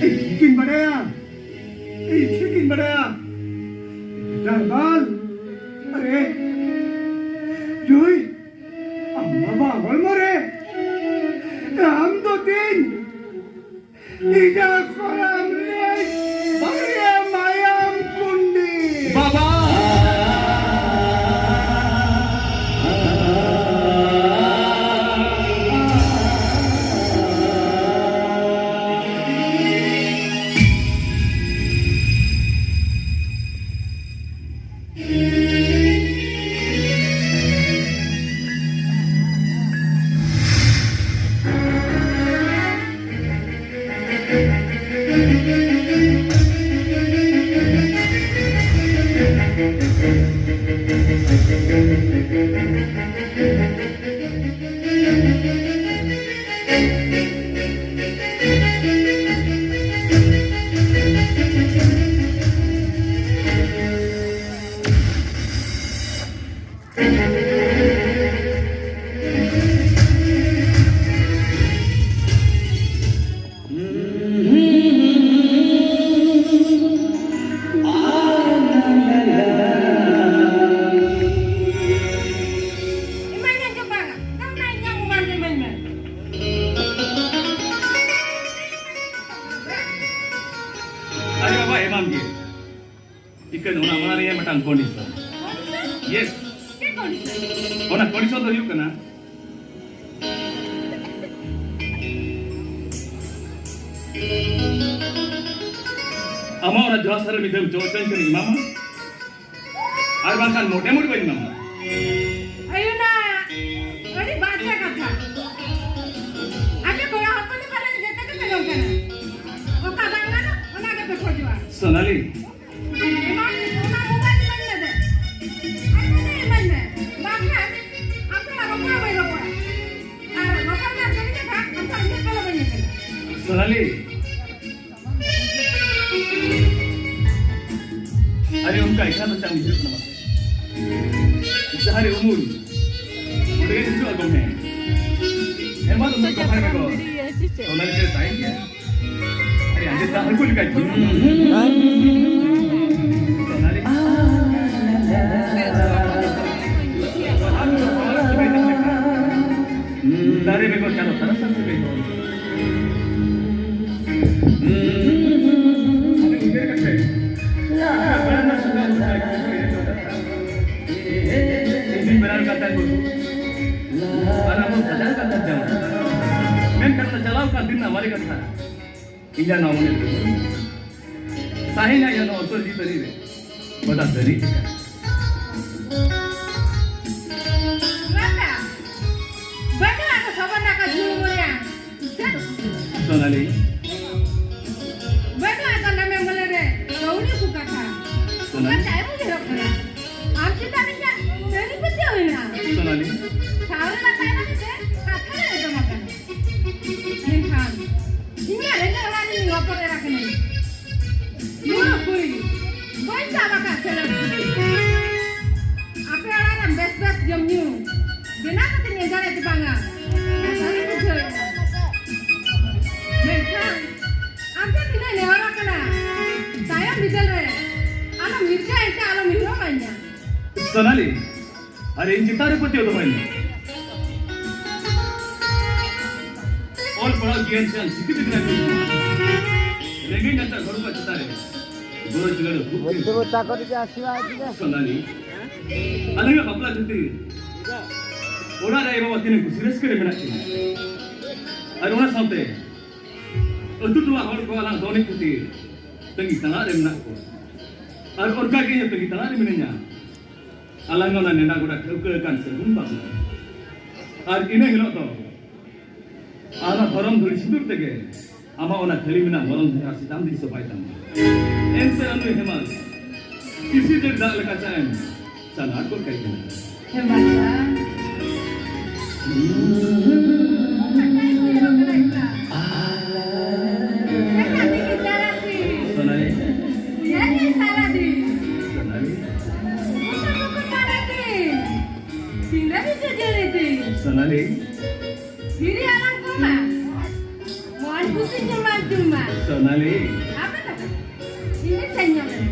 ᱤᱧ ᱴᱷᱤᱠᱤᱧ ᱵᱟᱰᱟᱭᱟ, ᱤᱧ ᱴᱷᱤᱠᱤᱧ ᱵᱟᱲᱟᱭᱟ᱾ ᱰᱟᱨᱵᱟᱞ, ᱟᱨᱮ, ᱡᱩᱭ, ᱟᱢ ᱵᱟᱵᱟ ᱦᱚᱲᱢᱚ ᱨᱮ ᱟᱢ ᱫᱚ ᱛᱤᱧ ᱤᱧᱟᱹᱜ ᱠᱚᱲᱟᱢ ᱨᱮ ᱵᱟᱨᱭᱟ ᱢᱟᱭᱟᱢ ᱠᱩᱸᱰᱤ᱾ ᱵᱟᱵᱟ! ᱤᱢᱟᱹᱧ ᱢᱮ ᱪᱚᱯᱟᱲ, ᱫᱟᱢ ᱨᱮ ᱤᱧᱟᱹᱜ ᱢᱳᱵᱟᱭᱤᱞ ᱫᱚ ᱤᱢᱟᱹᱧ ᱢᱮ᱾ ᱟᱨᱮ ᱵᱟᱵᱟ, ᱮᱢᱟᱢ ᱜᱮ᱾ ᱤᱠᱟᱹᱱ ᱚᱱᱟ, ᱚᱱᱟ ᱨᱮᱭᱟᱜ ᱢᱤᱫᱴᱟᱝ condition᱾ Condition? Yes᱾ ᱪᱮᱫ condition? ᱚᱱᱟ condition ᱫᱚ ᱦᱩᱭᱩᱜ ᱠᱟᱱᱟ, ᱟᱢᱟᱜ ᱚᱱᱟ ᱡᱚᱦᱟ ᱥᱟᱨᱮ ᱢᱤᱫ ᱫᱷᱟᱣ ᱪᱚ ᱦᱚᱪᱚᱧ ᱠᱟᱱᱟ, ᱮᱢᱟᱢᱟ᱾ ᱟᱨ ᱵᱟᱝᱠᱷᱟᱱ ᱢᱚᱴᱮ ᱢᱩᱴ ᱵᱟᱹᱧ ᱮᱢᱟᱢᱟ᱾ ᱟᱭᱩᱱᱟ, ᱟᱹᱰᱤ ᱵᱟᱡᱮ ᱠᱟᱛᱷᱟ᱾ ᱟᱯᱮ ᱠᱚᱲᱟ ᱦᱚᱯᱚᱱ ᱫᱚ ᱯᱟᱞᱮ ᱡᱚᱛᱚ ᱜᱮᱯᱮ ᱱᱚᱝᱠᱟᱱᱟ᱾ ᱚᱠᱟ ᱵᱟᱝ ᱜᱟᱱᱚᱜ, ᱚᱱᱟ ᱜᱮᱯᱮ ᱠᱷᱚᱡᱚᱜᱼᱟ᱾ ᱥᱳᱱᱟᱞᱤ᱾ ᱮᱢᱟᱱ, ᱚᱱᱟ ᱢᱳᱵᱟᱭᱤᱞ ᱤᱢᱟᱹᱧ ᱢᱮ ᱫᱮ᱾ ᱟᱨ ᱢᱟᱱᱮ ᱤᱢᱟᱹᱧ ᱢᱮ᱾ ᱵᱟᱝᱠᱷᱟᱱ ᱟᱢ ᱥᱟᱞᱟᱜ ᱨᱚᱯᱚᱲ ᱦᱚᱸ ᱵᱟᱹᱧ ᱨᱚᱯᱚᱲᱟ᱾ ᱟᱨ ᱨᱚᱯᱚᱲ ᱨᱮᱱᱟᱜ ᱥᱟᱹᱨᱤ ᱠᱟᱛᱷᱟ, ᱟᱢ ᱥᱟᱞᱟᱜ ᱧᱮᱯᱮᱞ ᱦᱚᱸ ᱵᱟᱹᱧ ᱧᱮᱯᱮᱞᱟ᱾ ᱥᱳᱱᱟᱞᱤ᱾ ᱟᱨᱮ ᱚᱱᱠᱟ ᱮᱠᱷᱟᱱ ᱫᱚ ᱪᱟᱜ ᱵᱩᱡᱷᱟᱹᱜ ᱠᱟᱱᱟ ᱢᱟᱥᱮ? ᱡᱟᱦᱟᱸ ᱨᱮ ᱩᱢᱩᱞ, ᱚᱸᱰᱮ ᱜᱮ ᱦᱤᱡᱩᱜᱼᱟ ᱜᱚᱢᱮ᱾ ᱦᱮᱸ, ᱢᱟ ᱫᱚ ᱢᱤᱫ ᱠᱟᱛᱷᱟ ᱜᱮ ᱠᱚ᱾ ᱚᱱᱟ ᱜᱮ ᱛᱟᱦᱮᱸ ᱜᱮᱭᱟ᱾ ᱟᱨᱮ ᱟᱸᱡᱮᱫ ᱫᱟᱜ ᱦᱟᱹᱠᱩ ᱞᱮᱠᱟ ᱡᱷᱩᱢ᱾ ᱫᱟᱨᱮ ᱵᱮᱜᱚᱨ ᱪᱟᱸᱫᱚ ᱛᱟᱨᱟᱥ ᱟᱨ ᱥᱤᱵᱤᱞ ᱫᱚ᱾ ᱟᱫᱚ ᱩᱭᱦᱟᱹᱨ ᱠᱟᱛᱮ, ᱤᱧ ᱵᱮᱱᱟᱣ ᱠᱟᱛᱮ ᱟᱨ ᱟᱵᱚ ᱥᱟᱡᱟᱣ ᱠᱟᱛᱮ ᱡᱟᱣ᱾ ᱢᱮᱱᱠᱷᱟᱱ ᱚᱱᱟ ᱪᱟᱞᱟᱣ ᱠᱟᱱ ᱫᱤᱱ ᱨᱮᱱᱟᱜ ᱢᱟᱨᱮ ᱠᱟᱛᱷᱟ᱾ ᱤᱧᱟᱹᱜ ᱱᱚᱣᱟ ᱢᱚᱱᱮ ᱛᱮ ᱛᱟᱦᱮᱸᱭᱮᱱᱟ ᱤᱧᱟᱹᱜ ᱱᱚᱣᱟ ᱩᱛᱟᱹᱨ ᱡᱤᱛᱟᱹᱨᱤ ᱨᱮ ᱜᱚᱴᱟ ᱥᱟᱹᱨᱤ ᱞᱮᱠᱟ᱾ ᱞᱟᱸᱫᱟ᱾ ᱵᱟᱹᱱᱩᱜ ᱟᱫᱚ ᱥᱚᱵᱚᱨ ᱱᱟᱠᱟ ᱡᱷᱩᱲ ᱢᱚᱭᱟ᱾ ᱥᱳᱱᱟᱞᱤ᱾ ᱵᱟᱹᱱᱩᱜ ᱟᱫᱚ ᱱᱟᱢᱮ ᱢᱚᱱᱮ ᱨᱮ ᱠᱟᱹᱣᱰᱤ ᱠᱚ ᱠᱟᱛᱷᱟ᱾ ᱥᱳᱱᱟᱞᱤ᱾ ᱚᱱᱟ ᱛᱟᱭᱚᱢ ᱩᱭᱦᱟᱹᱨᱚᱜ ᱠᱟᱱᱟ᱾ ᱟᱢ ᱪᱮᱛᱟᱱ ᱤᱧᱟᱹᱜ ᱥᱟᱹᱨᱤ ᱯᱟᱹᱛᱭᱟᱹᱣ ᱢᱮᱱᱟᱜᱼᱟ᱾ ᱥᱳᱱᱟᱞᱤ᱾ ᱥᱟᱶᱨᱮ ᱞᱟᱛᱟᱭ ᱞᱟᱹᱜᱤᱫ ᱛᱮ ᱠᱟᱛᱷᱟ ᱞᱮ ᱟᱸᱡᱚᱢ ᱟᱠᱟᱱᱟ᱾ ᱢᱮᱱᱠᱷᱟᱱ ᱤᱧ ᱢᱟ ᱨᱮᱸᱜᱮᱡ ᱚᱲᱟᱜ ᱨᱤᱱᱤᱡ ᱦᱚᱯᱚᱱ ᱮᱨᱟ ᱠᱟᱹᱱᱟᱹᱧ᱾ ᱱᱚᱣᱟ ᱠᱩᱲᱤ ᱵᱟᱹᱧ ᱥᱟᱵ ᱟᱠᱟᱫ ᱠᱷᱮᱞᱳᱰ ᱠᱩᱲᱤ᱾ ᱟᱯᱮ ᱚᱲᱟᱜ ᱨᱮ ᱵᱮᱥ ᱵᱮᱥ ᱡᱚᱢ ᱧᱩ ᱵᱮᱱᱟᱣ ᱠᱟᱛᱮ ᱧᱮᱞ ᱫᱟᱲᱮᱭᱟᱜ ᱵᱟᱝᱟ᱾ ᱱᱟᱥᱟᱨᱤᱧ ᱵᱩᱡᱷᱟᱹᱣᱮᱫᱼᱟ᱾ ᱢᱮᱱᱠᱷᱟᱱ ᱟᱢ ᱴᱷᱮᱱ ᱤᱧ ᱱᱮᱦᱚᱨ ᱟᱠᱟᱱᱟ, ᱛᱟᱭᱚᱢ ᱵᱤᱫᱟᱹᱞ ᱨᱮ ᱟᱞᱚᱢ ᱦᱤᱨᱠᱟᱹ ᱦᱤᱨᱠᱟᱹ ᱟᱞᱚᱢ ᱦᱤᱨᱳ ᱢᱟᱧᱟ᱾ ᱥᱳᱱᱟᱞᱤ, ᱟᱨ ᱤᱧ ᱪᱮᱛᱟᱱ ᱨᱮ ᱯᱟᱹᱛᱭᱟᱹᱣ ᱫᱚᱦᱚᱭ ᱢᱮ᱾ ᱚᱞ ᱯᱟᱲᱦᱟᱣ ᱜᱮᱭᱟᱱ ᱥᱮ ᱪᱤᱠᱤ ᱛᱮ ᱵᱮᱱᱟᱣ ᱦᱩᱭᱩᱜ ᱛᱟᱢᱟ᱾ ᱨᱮᱸᱜᱮᱡ ᱱᱟᱪᱟᱨ ᱦᱚᱲ ᱠᱚ ᱪᱮᱛᱟᱱ ᱨᱮ ᱜᱚᱲᱚ ᱡᱚᱜᱟᱲ ᱫᱚ ᱠᱷᱩᱵ ᱜᱮ ᱵᱩᱫᱽᱫᱷᱤ ᱵᱚᱛᱟ ᱠᱚ ᱨᱮᱭᱟᱜ ᱟᱥᱤᱨᱵᱟᱫᱽ ᱜᱮ᱾ ᱥᱳᱱᱟᱞᱤ, ᱟᱞᱮᱭᱟᱜ ᱵᱟᱯᱞᱟ ᱠᱷᱟᱹᱛᱤᱨ ᱚᱲᱟᱜ ᱨᱮ ᱟᱭᱳ ᱵᱟᱵᱟ ᱛᱤᱱᱟᱹᱜ ᱠᱩᱥᱤ ᱨᱟᱹᱥᱠᱟᱹ ᱨᱮ ᱢᱮᱱᱟᱜ ᱠᱤᱱᱟ᱾ ᱟᱨ ᱚᱱᱟ ᱥᱟᱶᱛᱮ ᱟᱹᱛᱩ ᱴᱚᱞᱟ ᱦᱚᱲ ᱠᱚ ᱟᱞᱟᱝ ᱫᱚᱱ ᱮᱱᱮᱡ ᱠᱷᱟᱹᱛᱤᱨ ᱛᱟᱺᱜᱤ ᱛᱟᱲᱟᱜ ᱨᱮ ᱢᱮᱱᱟᱜ ᱠᱚᱣᱟ᱾ ᱟᱨ ᱚᱱᱠᱟ ᱜᱮ ᱤᱧ ᱦᱚᱸ ᱛᱟᱺᱜᱤ ᱛᱟᱲᱟᱜ ᱨᱮ ᱢᱤᱱᱟᱹᱧᱟ᱾ ᱟᱞᱟᱝ ᱚᱱᱟ ᱱᱮᱰᱟ ᱜᱚᱰᱟ ᱴᱷᱟᱹᱣᱠᱟᱹ ᱟᱠᱟᱱ ᱥᱟᱹᱜᱩᱱ ᱵᱟᱯᱞᱟ᱾ ᱟᱨ ᱤᱱᱟᱹ ᱦᱤᱞᱳᱜ ᱫᱚ ᱟᱢᱟᱜ ᱫᱷᱚᱨᱚᱢ ᱫᱷᱩᱲᱤ ᱥᱤᱸᱫᱩᱨ ᱛᱮᱜᱮ ᱟᱢᱟᱜ ᱚᱱᱟ ᱠᱷᱟᱹᱞᱤ ᱢᱮᱱᱟᱜ ᱢᱚᱞᱚᱝ ᱫᱷᱟᱨᱟ ᱥᱤᱛᱟᱢ ᱫᱤᱧ ᱥᱟᱯᱷᱟᱭ ᱛᱟᱢᱟ᱾ ᱮᱱᱛᱮ ᱟᱹᱱᱩᱭ ᱦᱮᱢᱟᱞ ᱥᱤᱥᱤᱨ ᱡᱟᱹᱲᱤ ᱫᱟᱜ ᱞᱮᱠᱟ ᱪᱟᱜ ᱮᱢ ᱥᱟᱞᱟᱜ ᱜᱚᱫ ᱠᱟᱭ ᱠᱟᱱᱟ᱾ ᱦᱮ ᱵᱟᱵᱟ᱾ ᱚᱱᱟ ᱠᱟᱭ ᱠᱚ ᱧᱮᱞᱚᱜ ᱠᱟᱱᱟ ᱮᱠᱞᱟ᱾ ᱥᱮ ᱠᱟᱹᱢᱤ ᱜᱮ ᱛᱟᱨᱟᱥᱤᱧ᱾ ᱥᱳᱱᱟᱞᱤ᱾ ᱩᱭᱦᱟᱹᱨ ᱜᱮ ᱥᱟᱨᱟᱫᱤᱱ᱾ ᱥᱳᱱᱟᱞᱤ᱾ ᱩᱱᱠᱩ ᱠᱚ ᱛᱟᱨᱟᱥᱤᱧ᱾ ᱛᱤᱱᱟᱹᱜ ᱵᱤᱡᱮ ᱡᱟᱹᱲᱤ ᱫᱤᱱ᱾ ᱥᱳᱱᱟᱞᱤ᱾ ᱫᱷᱤᱨᱤ ᱟᱞᱚᱢ ᱠᱚᱢᱟ᱾ ᱢᱚᱡᱽ ᱠᱩᱥᱤ ᱧᱩᱢᱟᱱ ᱪᱩᱢᱟ᱾ ᱥᱳᱱᱟᱞᱤ᱾ ᱟᱯᱮ ᱫᱚ? ᱤᱧ ᱥᱮᱧ ᱧᱟᱢ ᱞᱮᱱᱟ᱾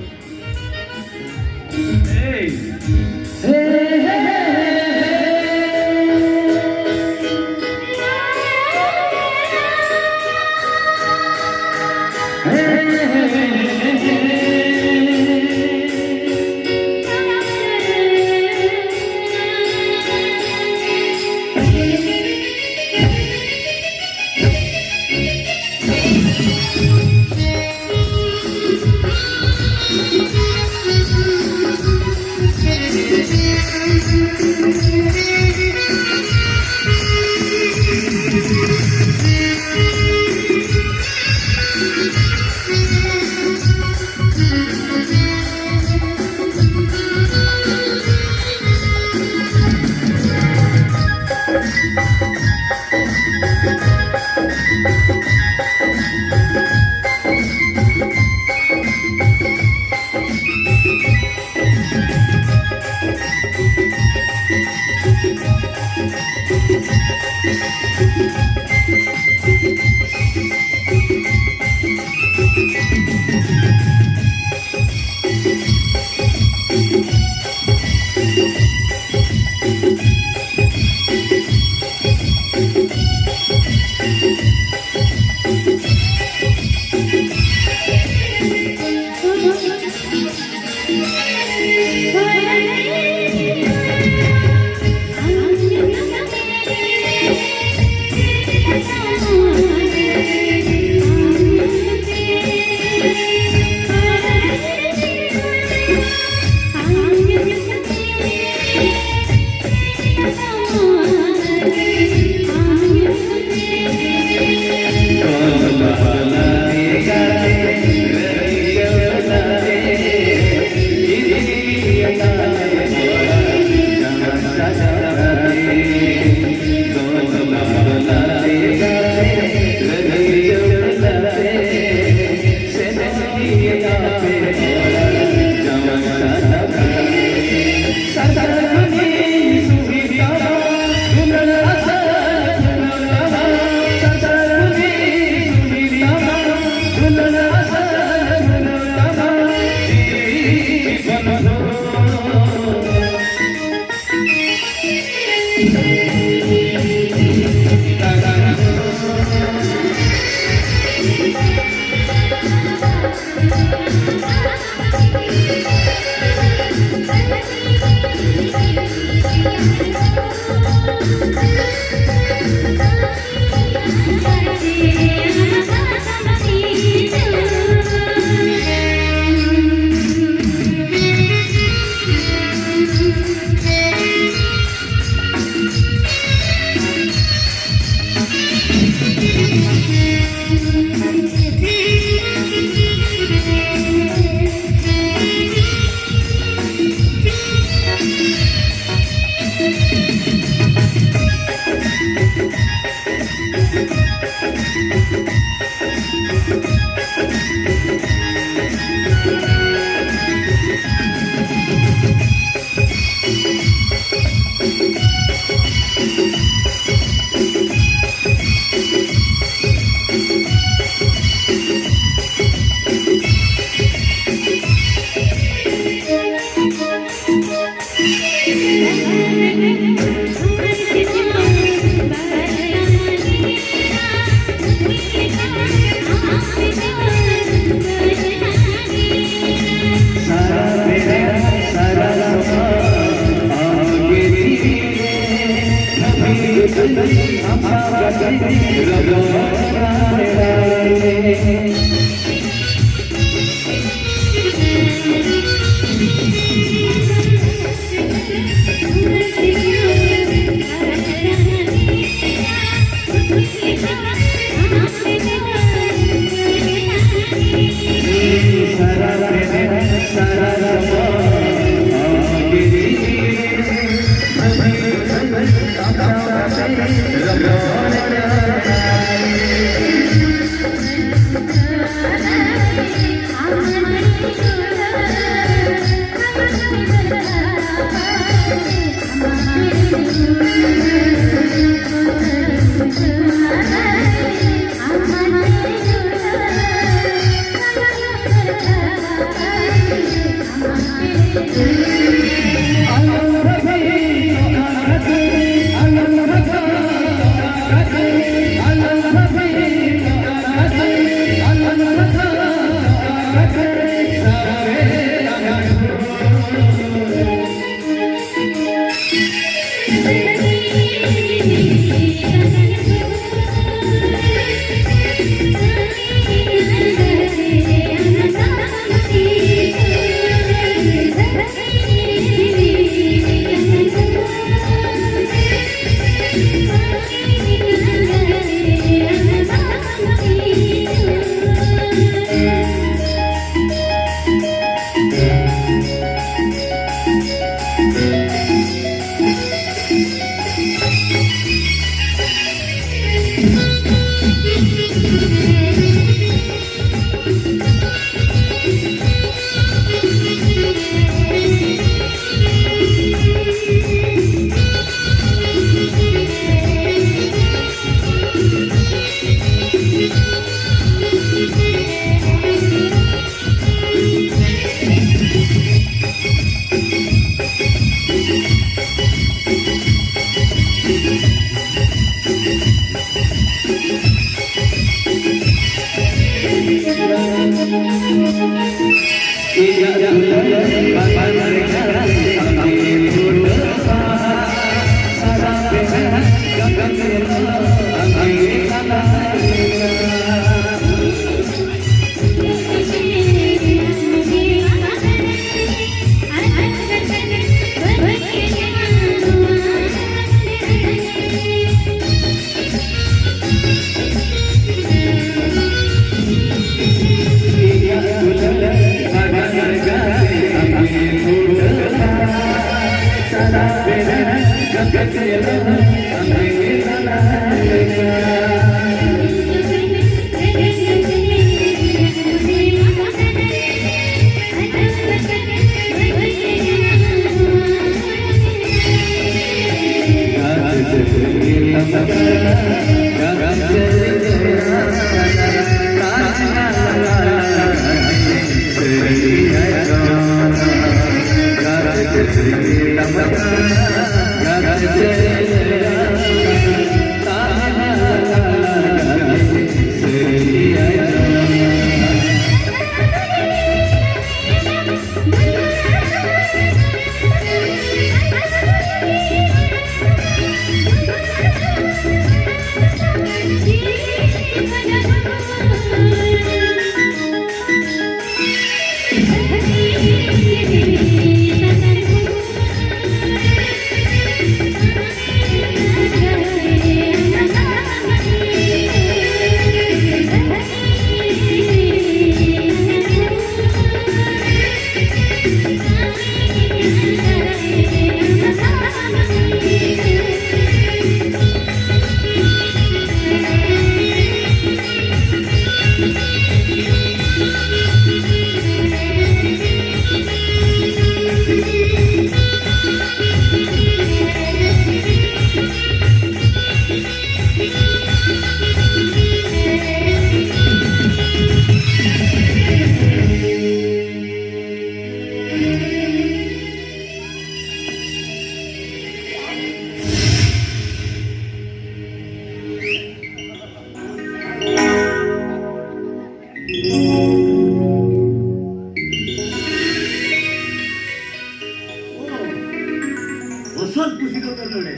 ᱟᱥᱚᱞ ᱠᱩᱥᱤ ᱫᱚ ᱱᱚᱰᱮ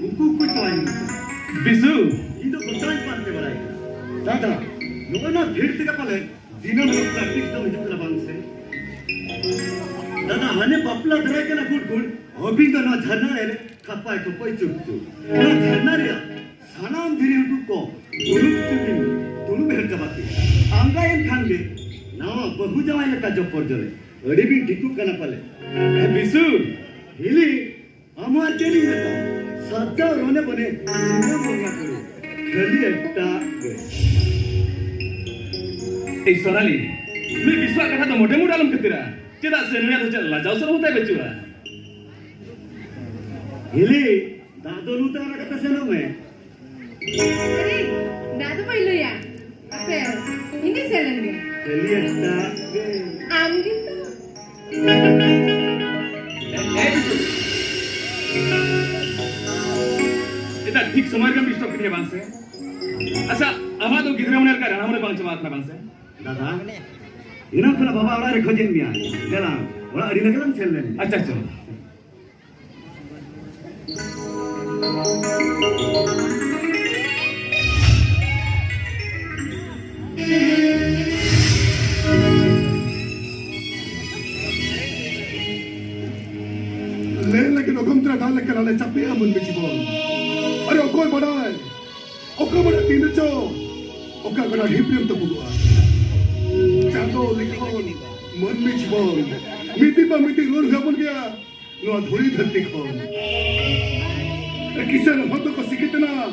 ᱩᱱᱠᱩ ᱠᱚ ᱪᱟᱞᱟᱜ ᱠᱟᱱᱟ᱾ ᱵᱤᱥᱩ! ᱤᱧ ᱫᱚ ᱜᱚᱴᱟᱧ ᱯᱟᱱᱛᱮ ᱵᱟᱲᱟᱭ ᱠᱟᱱᱟ᱾ ᱫᱟᱫᱟ, ᱱᱚᱜᱼᱚᱭ ᱱᱚᱣᱟ ᱵᱷᱤᱲ ᱛᱮᱜᱮ ᱯᱟᱞᱮ ᱫᱤᱱᱟᱹᱢ ᱦᱤᱞᱳᱜ ᱯᱨᱮᱠᱴᱤᱥ ᱫᱚ ᱦᱤᱡᱩᱜ ᱠᱟᱱᱟ, ᱵᱟᱝ ᱥᱮ? ᱫᱟᱫᱟ, ᱦᱟᱱᱮ ᱵᱟᱯᱞᱟ ᱫᱟᱨᱟᱭ ᱠᱟᱱᱟ ᱜᱩᱰ ᱜᱩᱰ, ᱦᱚᱵᱤᱱ ᱫᱚ ᱱᱚᱣᱟ ᱡᱷᱟᱨᱱᱟ ᱨᱮ ᱠᱷᱟᱯᱟᱭ ᱠᱷᱚᱯᱚᱭ ᱪᱩᱯ ᱪᱩᱯ᱾ ᱱᱚᱣᱟ ᱡᱷᱟᱨᱱᱟ ᱨᱮᱭᱟᱜ ᱥᱟᱱᱟᱢ ᱫᱷᱤᱨᱤ ᱦᱩᱴᱩ ᱠᱚ ᱫᱩᱲᱩᱵ ᱪᱩᱯᱤ ᱫᱩᱲᱩᱵ ᱦᱮᱡ ᱪᱟᱵᱟ ᱠᱮᱫᱟ᱾ ᱟᱸᱜᱟᱭᱮᱱ ᱠᱷᱟᱱ ᱜᱮ ᱱᱟᱣᱟ ᱵᱟᱹᱦᱩ ᱡᱟᱶᱟᱭ ᱞᱮᱠᱟ ᱡᱚᱯᱚᱨ ᱡᱚᱞᱮ᱾ ᱟᱹᱰᱤ ᱵᱤᱱ ᱴᱷᱤᱠᱚᱜ ᱠᱟᱱᱟ ᱯᱟᱞᱮ᱾ ᱮ ᱵᱤᱥᱩ, ᱦᱤᱞᱤ, ᱟᱢᱟᱜ ᱪᱮᱫ ᱤᱧ ᱢᱮᱛᱟ? ᱥᱟᱡᱟᱣ ᱨᱚᱱᱮ ᱵᱚᱱᱮ ᱥᱤᱝᱜᱟ ᱵᱚᱸᱜᱟ ᱠᱚᱨᱮ ᱠᱷᱟᱹᱞᱤ ᱮᱠᱴᱟ ᱜᱮ᱾ ᱮᱭ ᱥᱚᱱᱟᱞᱤ, ᱱᱩᱭ ᱵᱤᱥᱩᱣᱟᱜ ᱠᱟᱛᱷᱟ ᱫᱚ ᱢᱚᱴᱮ ᱢᱩᱴ ᱟᱞᱚᱢ ᱠᱷᱟᱹᱛᱤᱨᱟ᱾ ᱪᱮᱫᱟᱜ ᱥᱮ ᱱᱩᱭᱟᱜ ᱫᱚ ᱪᱮᱫ ᱞᱟᱡᱟᱣ ᱥᱚᱨᱚᱢ ᱦᱚᱸ ᱛᱟᱭ ᱵᱟᱹᱪᱩᱜᱼᱟ᱾ ᱦᱤᱞᱤ, ᱫᱟᱜ ᱫᱚ ᱞᱩ ᱛᱟᱨᱟ ᱠᱟᱛᱮ ᱥᱮᱱᱚᱜ ᱢᱮ᱾ ᱟᱨᱮ, ᱫᱟᱜ ᱫᱚ ᱵᱟᱹᱧ ᱞᱩᱭᱟ᱾ ᱟᱯᱮ, ᱤᱧ ᱫᱚᱧ ᱥᱮᱱ ᱞᱮᱱ ᱜᱮ᱾ ᱠᱷᱟᱹᱞᱤ ᱮᱠᱴᱟ ᱜᱮ᱾ ᱟᱢ ᱜᱮᱛᱚ᱾ ᱮ, ᱮ, ᱵᱤᱥᱩ᱾ ᱮᱴᱟᱜ ᱴᱷᱤᱠ ᱥᱚᱢᱚᱭ ᱨᱮᱢ disturb ᱠᱤᱫᱤᱧᱟ ᱵᱟᱝ ᱥᱮ? ᱟᱪᱪᱷᱟ, ᱟᱢᱟᱜ ᱫᱚ ᱜᱤᱫᱽᱨᱟᱹ ᱢᱚᱱᱮ ᱞᱮᱠᱟ ᱨᱟᱲᱟ ᱢᱚᱱᱮ ᱵᱟᱝ ᱪᱟᱵᱟ ᱟᱠᱟᱱᱟ ᱵᱟᱝ ᱥᱮ? ᱫᱟᱫᱟ, ᱮᱱᱟᱝ ᱠᱷᱚᱱᱟᱜ ᱵᱟᱵᱟ ᱚᱲᱟᱜ ᱨᱮ ᱠᱷᱚᱡᱮᱫ ᱢᱮᱭᱟ᱾ ᱫᱮᱞᱟ, ᱚᱲᱟᱜ ᱟᱹᱰᱤ ᱞᱟᱜᱮ ᱞᱟᱝ ᱥᱮᱱ ᱞᱮᱱ ᱜᱮ᱾ ᱟᱪᱪᱷᱟ, ᱟᱪᱪᱷᱟ᱾ ᱞᱟᱹᱭ ᱞᱟᱹᱜᱤᱫ ᱚᱜᱚᱢ ᱛᱮ ᱰᱟᱦᱟᱨ ᱞᱮᱠᱟ ᱞᱟᱞᱮ ᱪᱟᱯᱮᱜᱼᱟ ᱢᱟᱹᱱᱢᱤ ᱡᱤᱵᱚᱱ᱾ ᱟᱨᱮ ᱚᱠᱚᱭ ᱵᱟᱰᱟᱭ, ᱚᱠᱟ ᱵᱟᱰᱟᱭ ᱛᱤᱱ ᱨᱮᱪᱚ ᱚᱠᱟ ᱠᱟᱱᱟ ᱰᱷᱤᱯ ᱨᱮᱢ ᱛᱩᱯᱩᱫᱚᱜᱼᱟ᱾ ᱪᱟᱸᱫᱚ ᱞᱤᱠᱷᱚᱱ ᱢᱟᱹᱱᱢᱤ ᱡᱤᱵᱚᱱ ᱢᱤᱫ ᱫᱤᱱ ᱵᱟ ᱢᱤᱫ ᱫᱤᱱ ᱨᱩᱣᱟᱹᱲ ᱦᱩᱭ ᱟᱵᱚᱱ ᱜᱮᱭᱟ᱾ ᱱᱚᱣᱟ ᱫᱷᱩᱲᱤ ᱫᱷᱟᱹᱨᱛᱤ ᱠᱷᱚᱱ᱾ ᱠᱤᱥᱟᱹᱬ ᱦᱚᱲ ᱫᱚᱠᱚ ᱥᱤᱠᱷᱤᱛ ᱮᱱᱟ,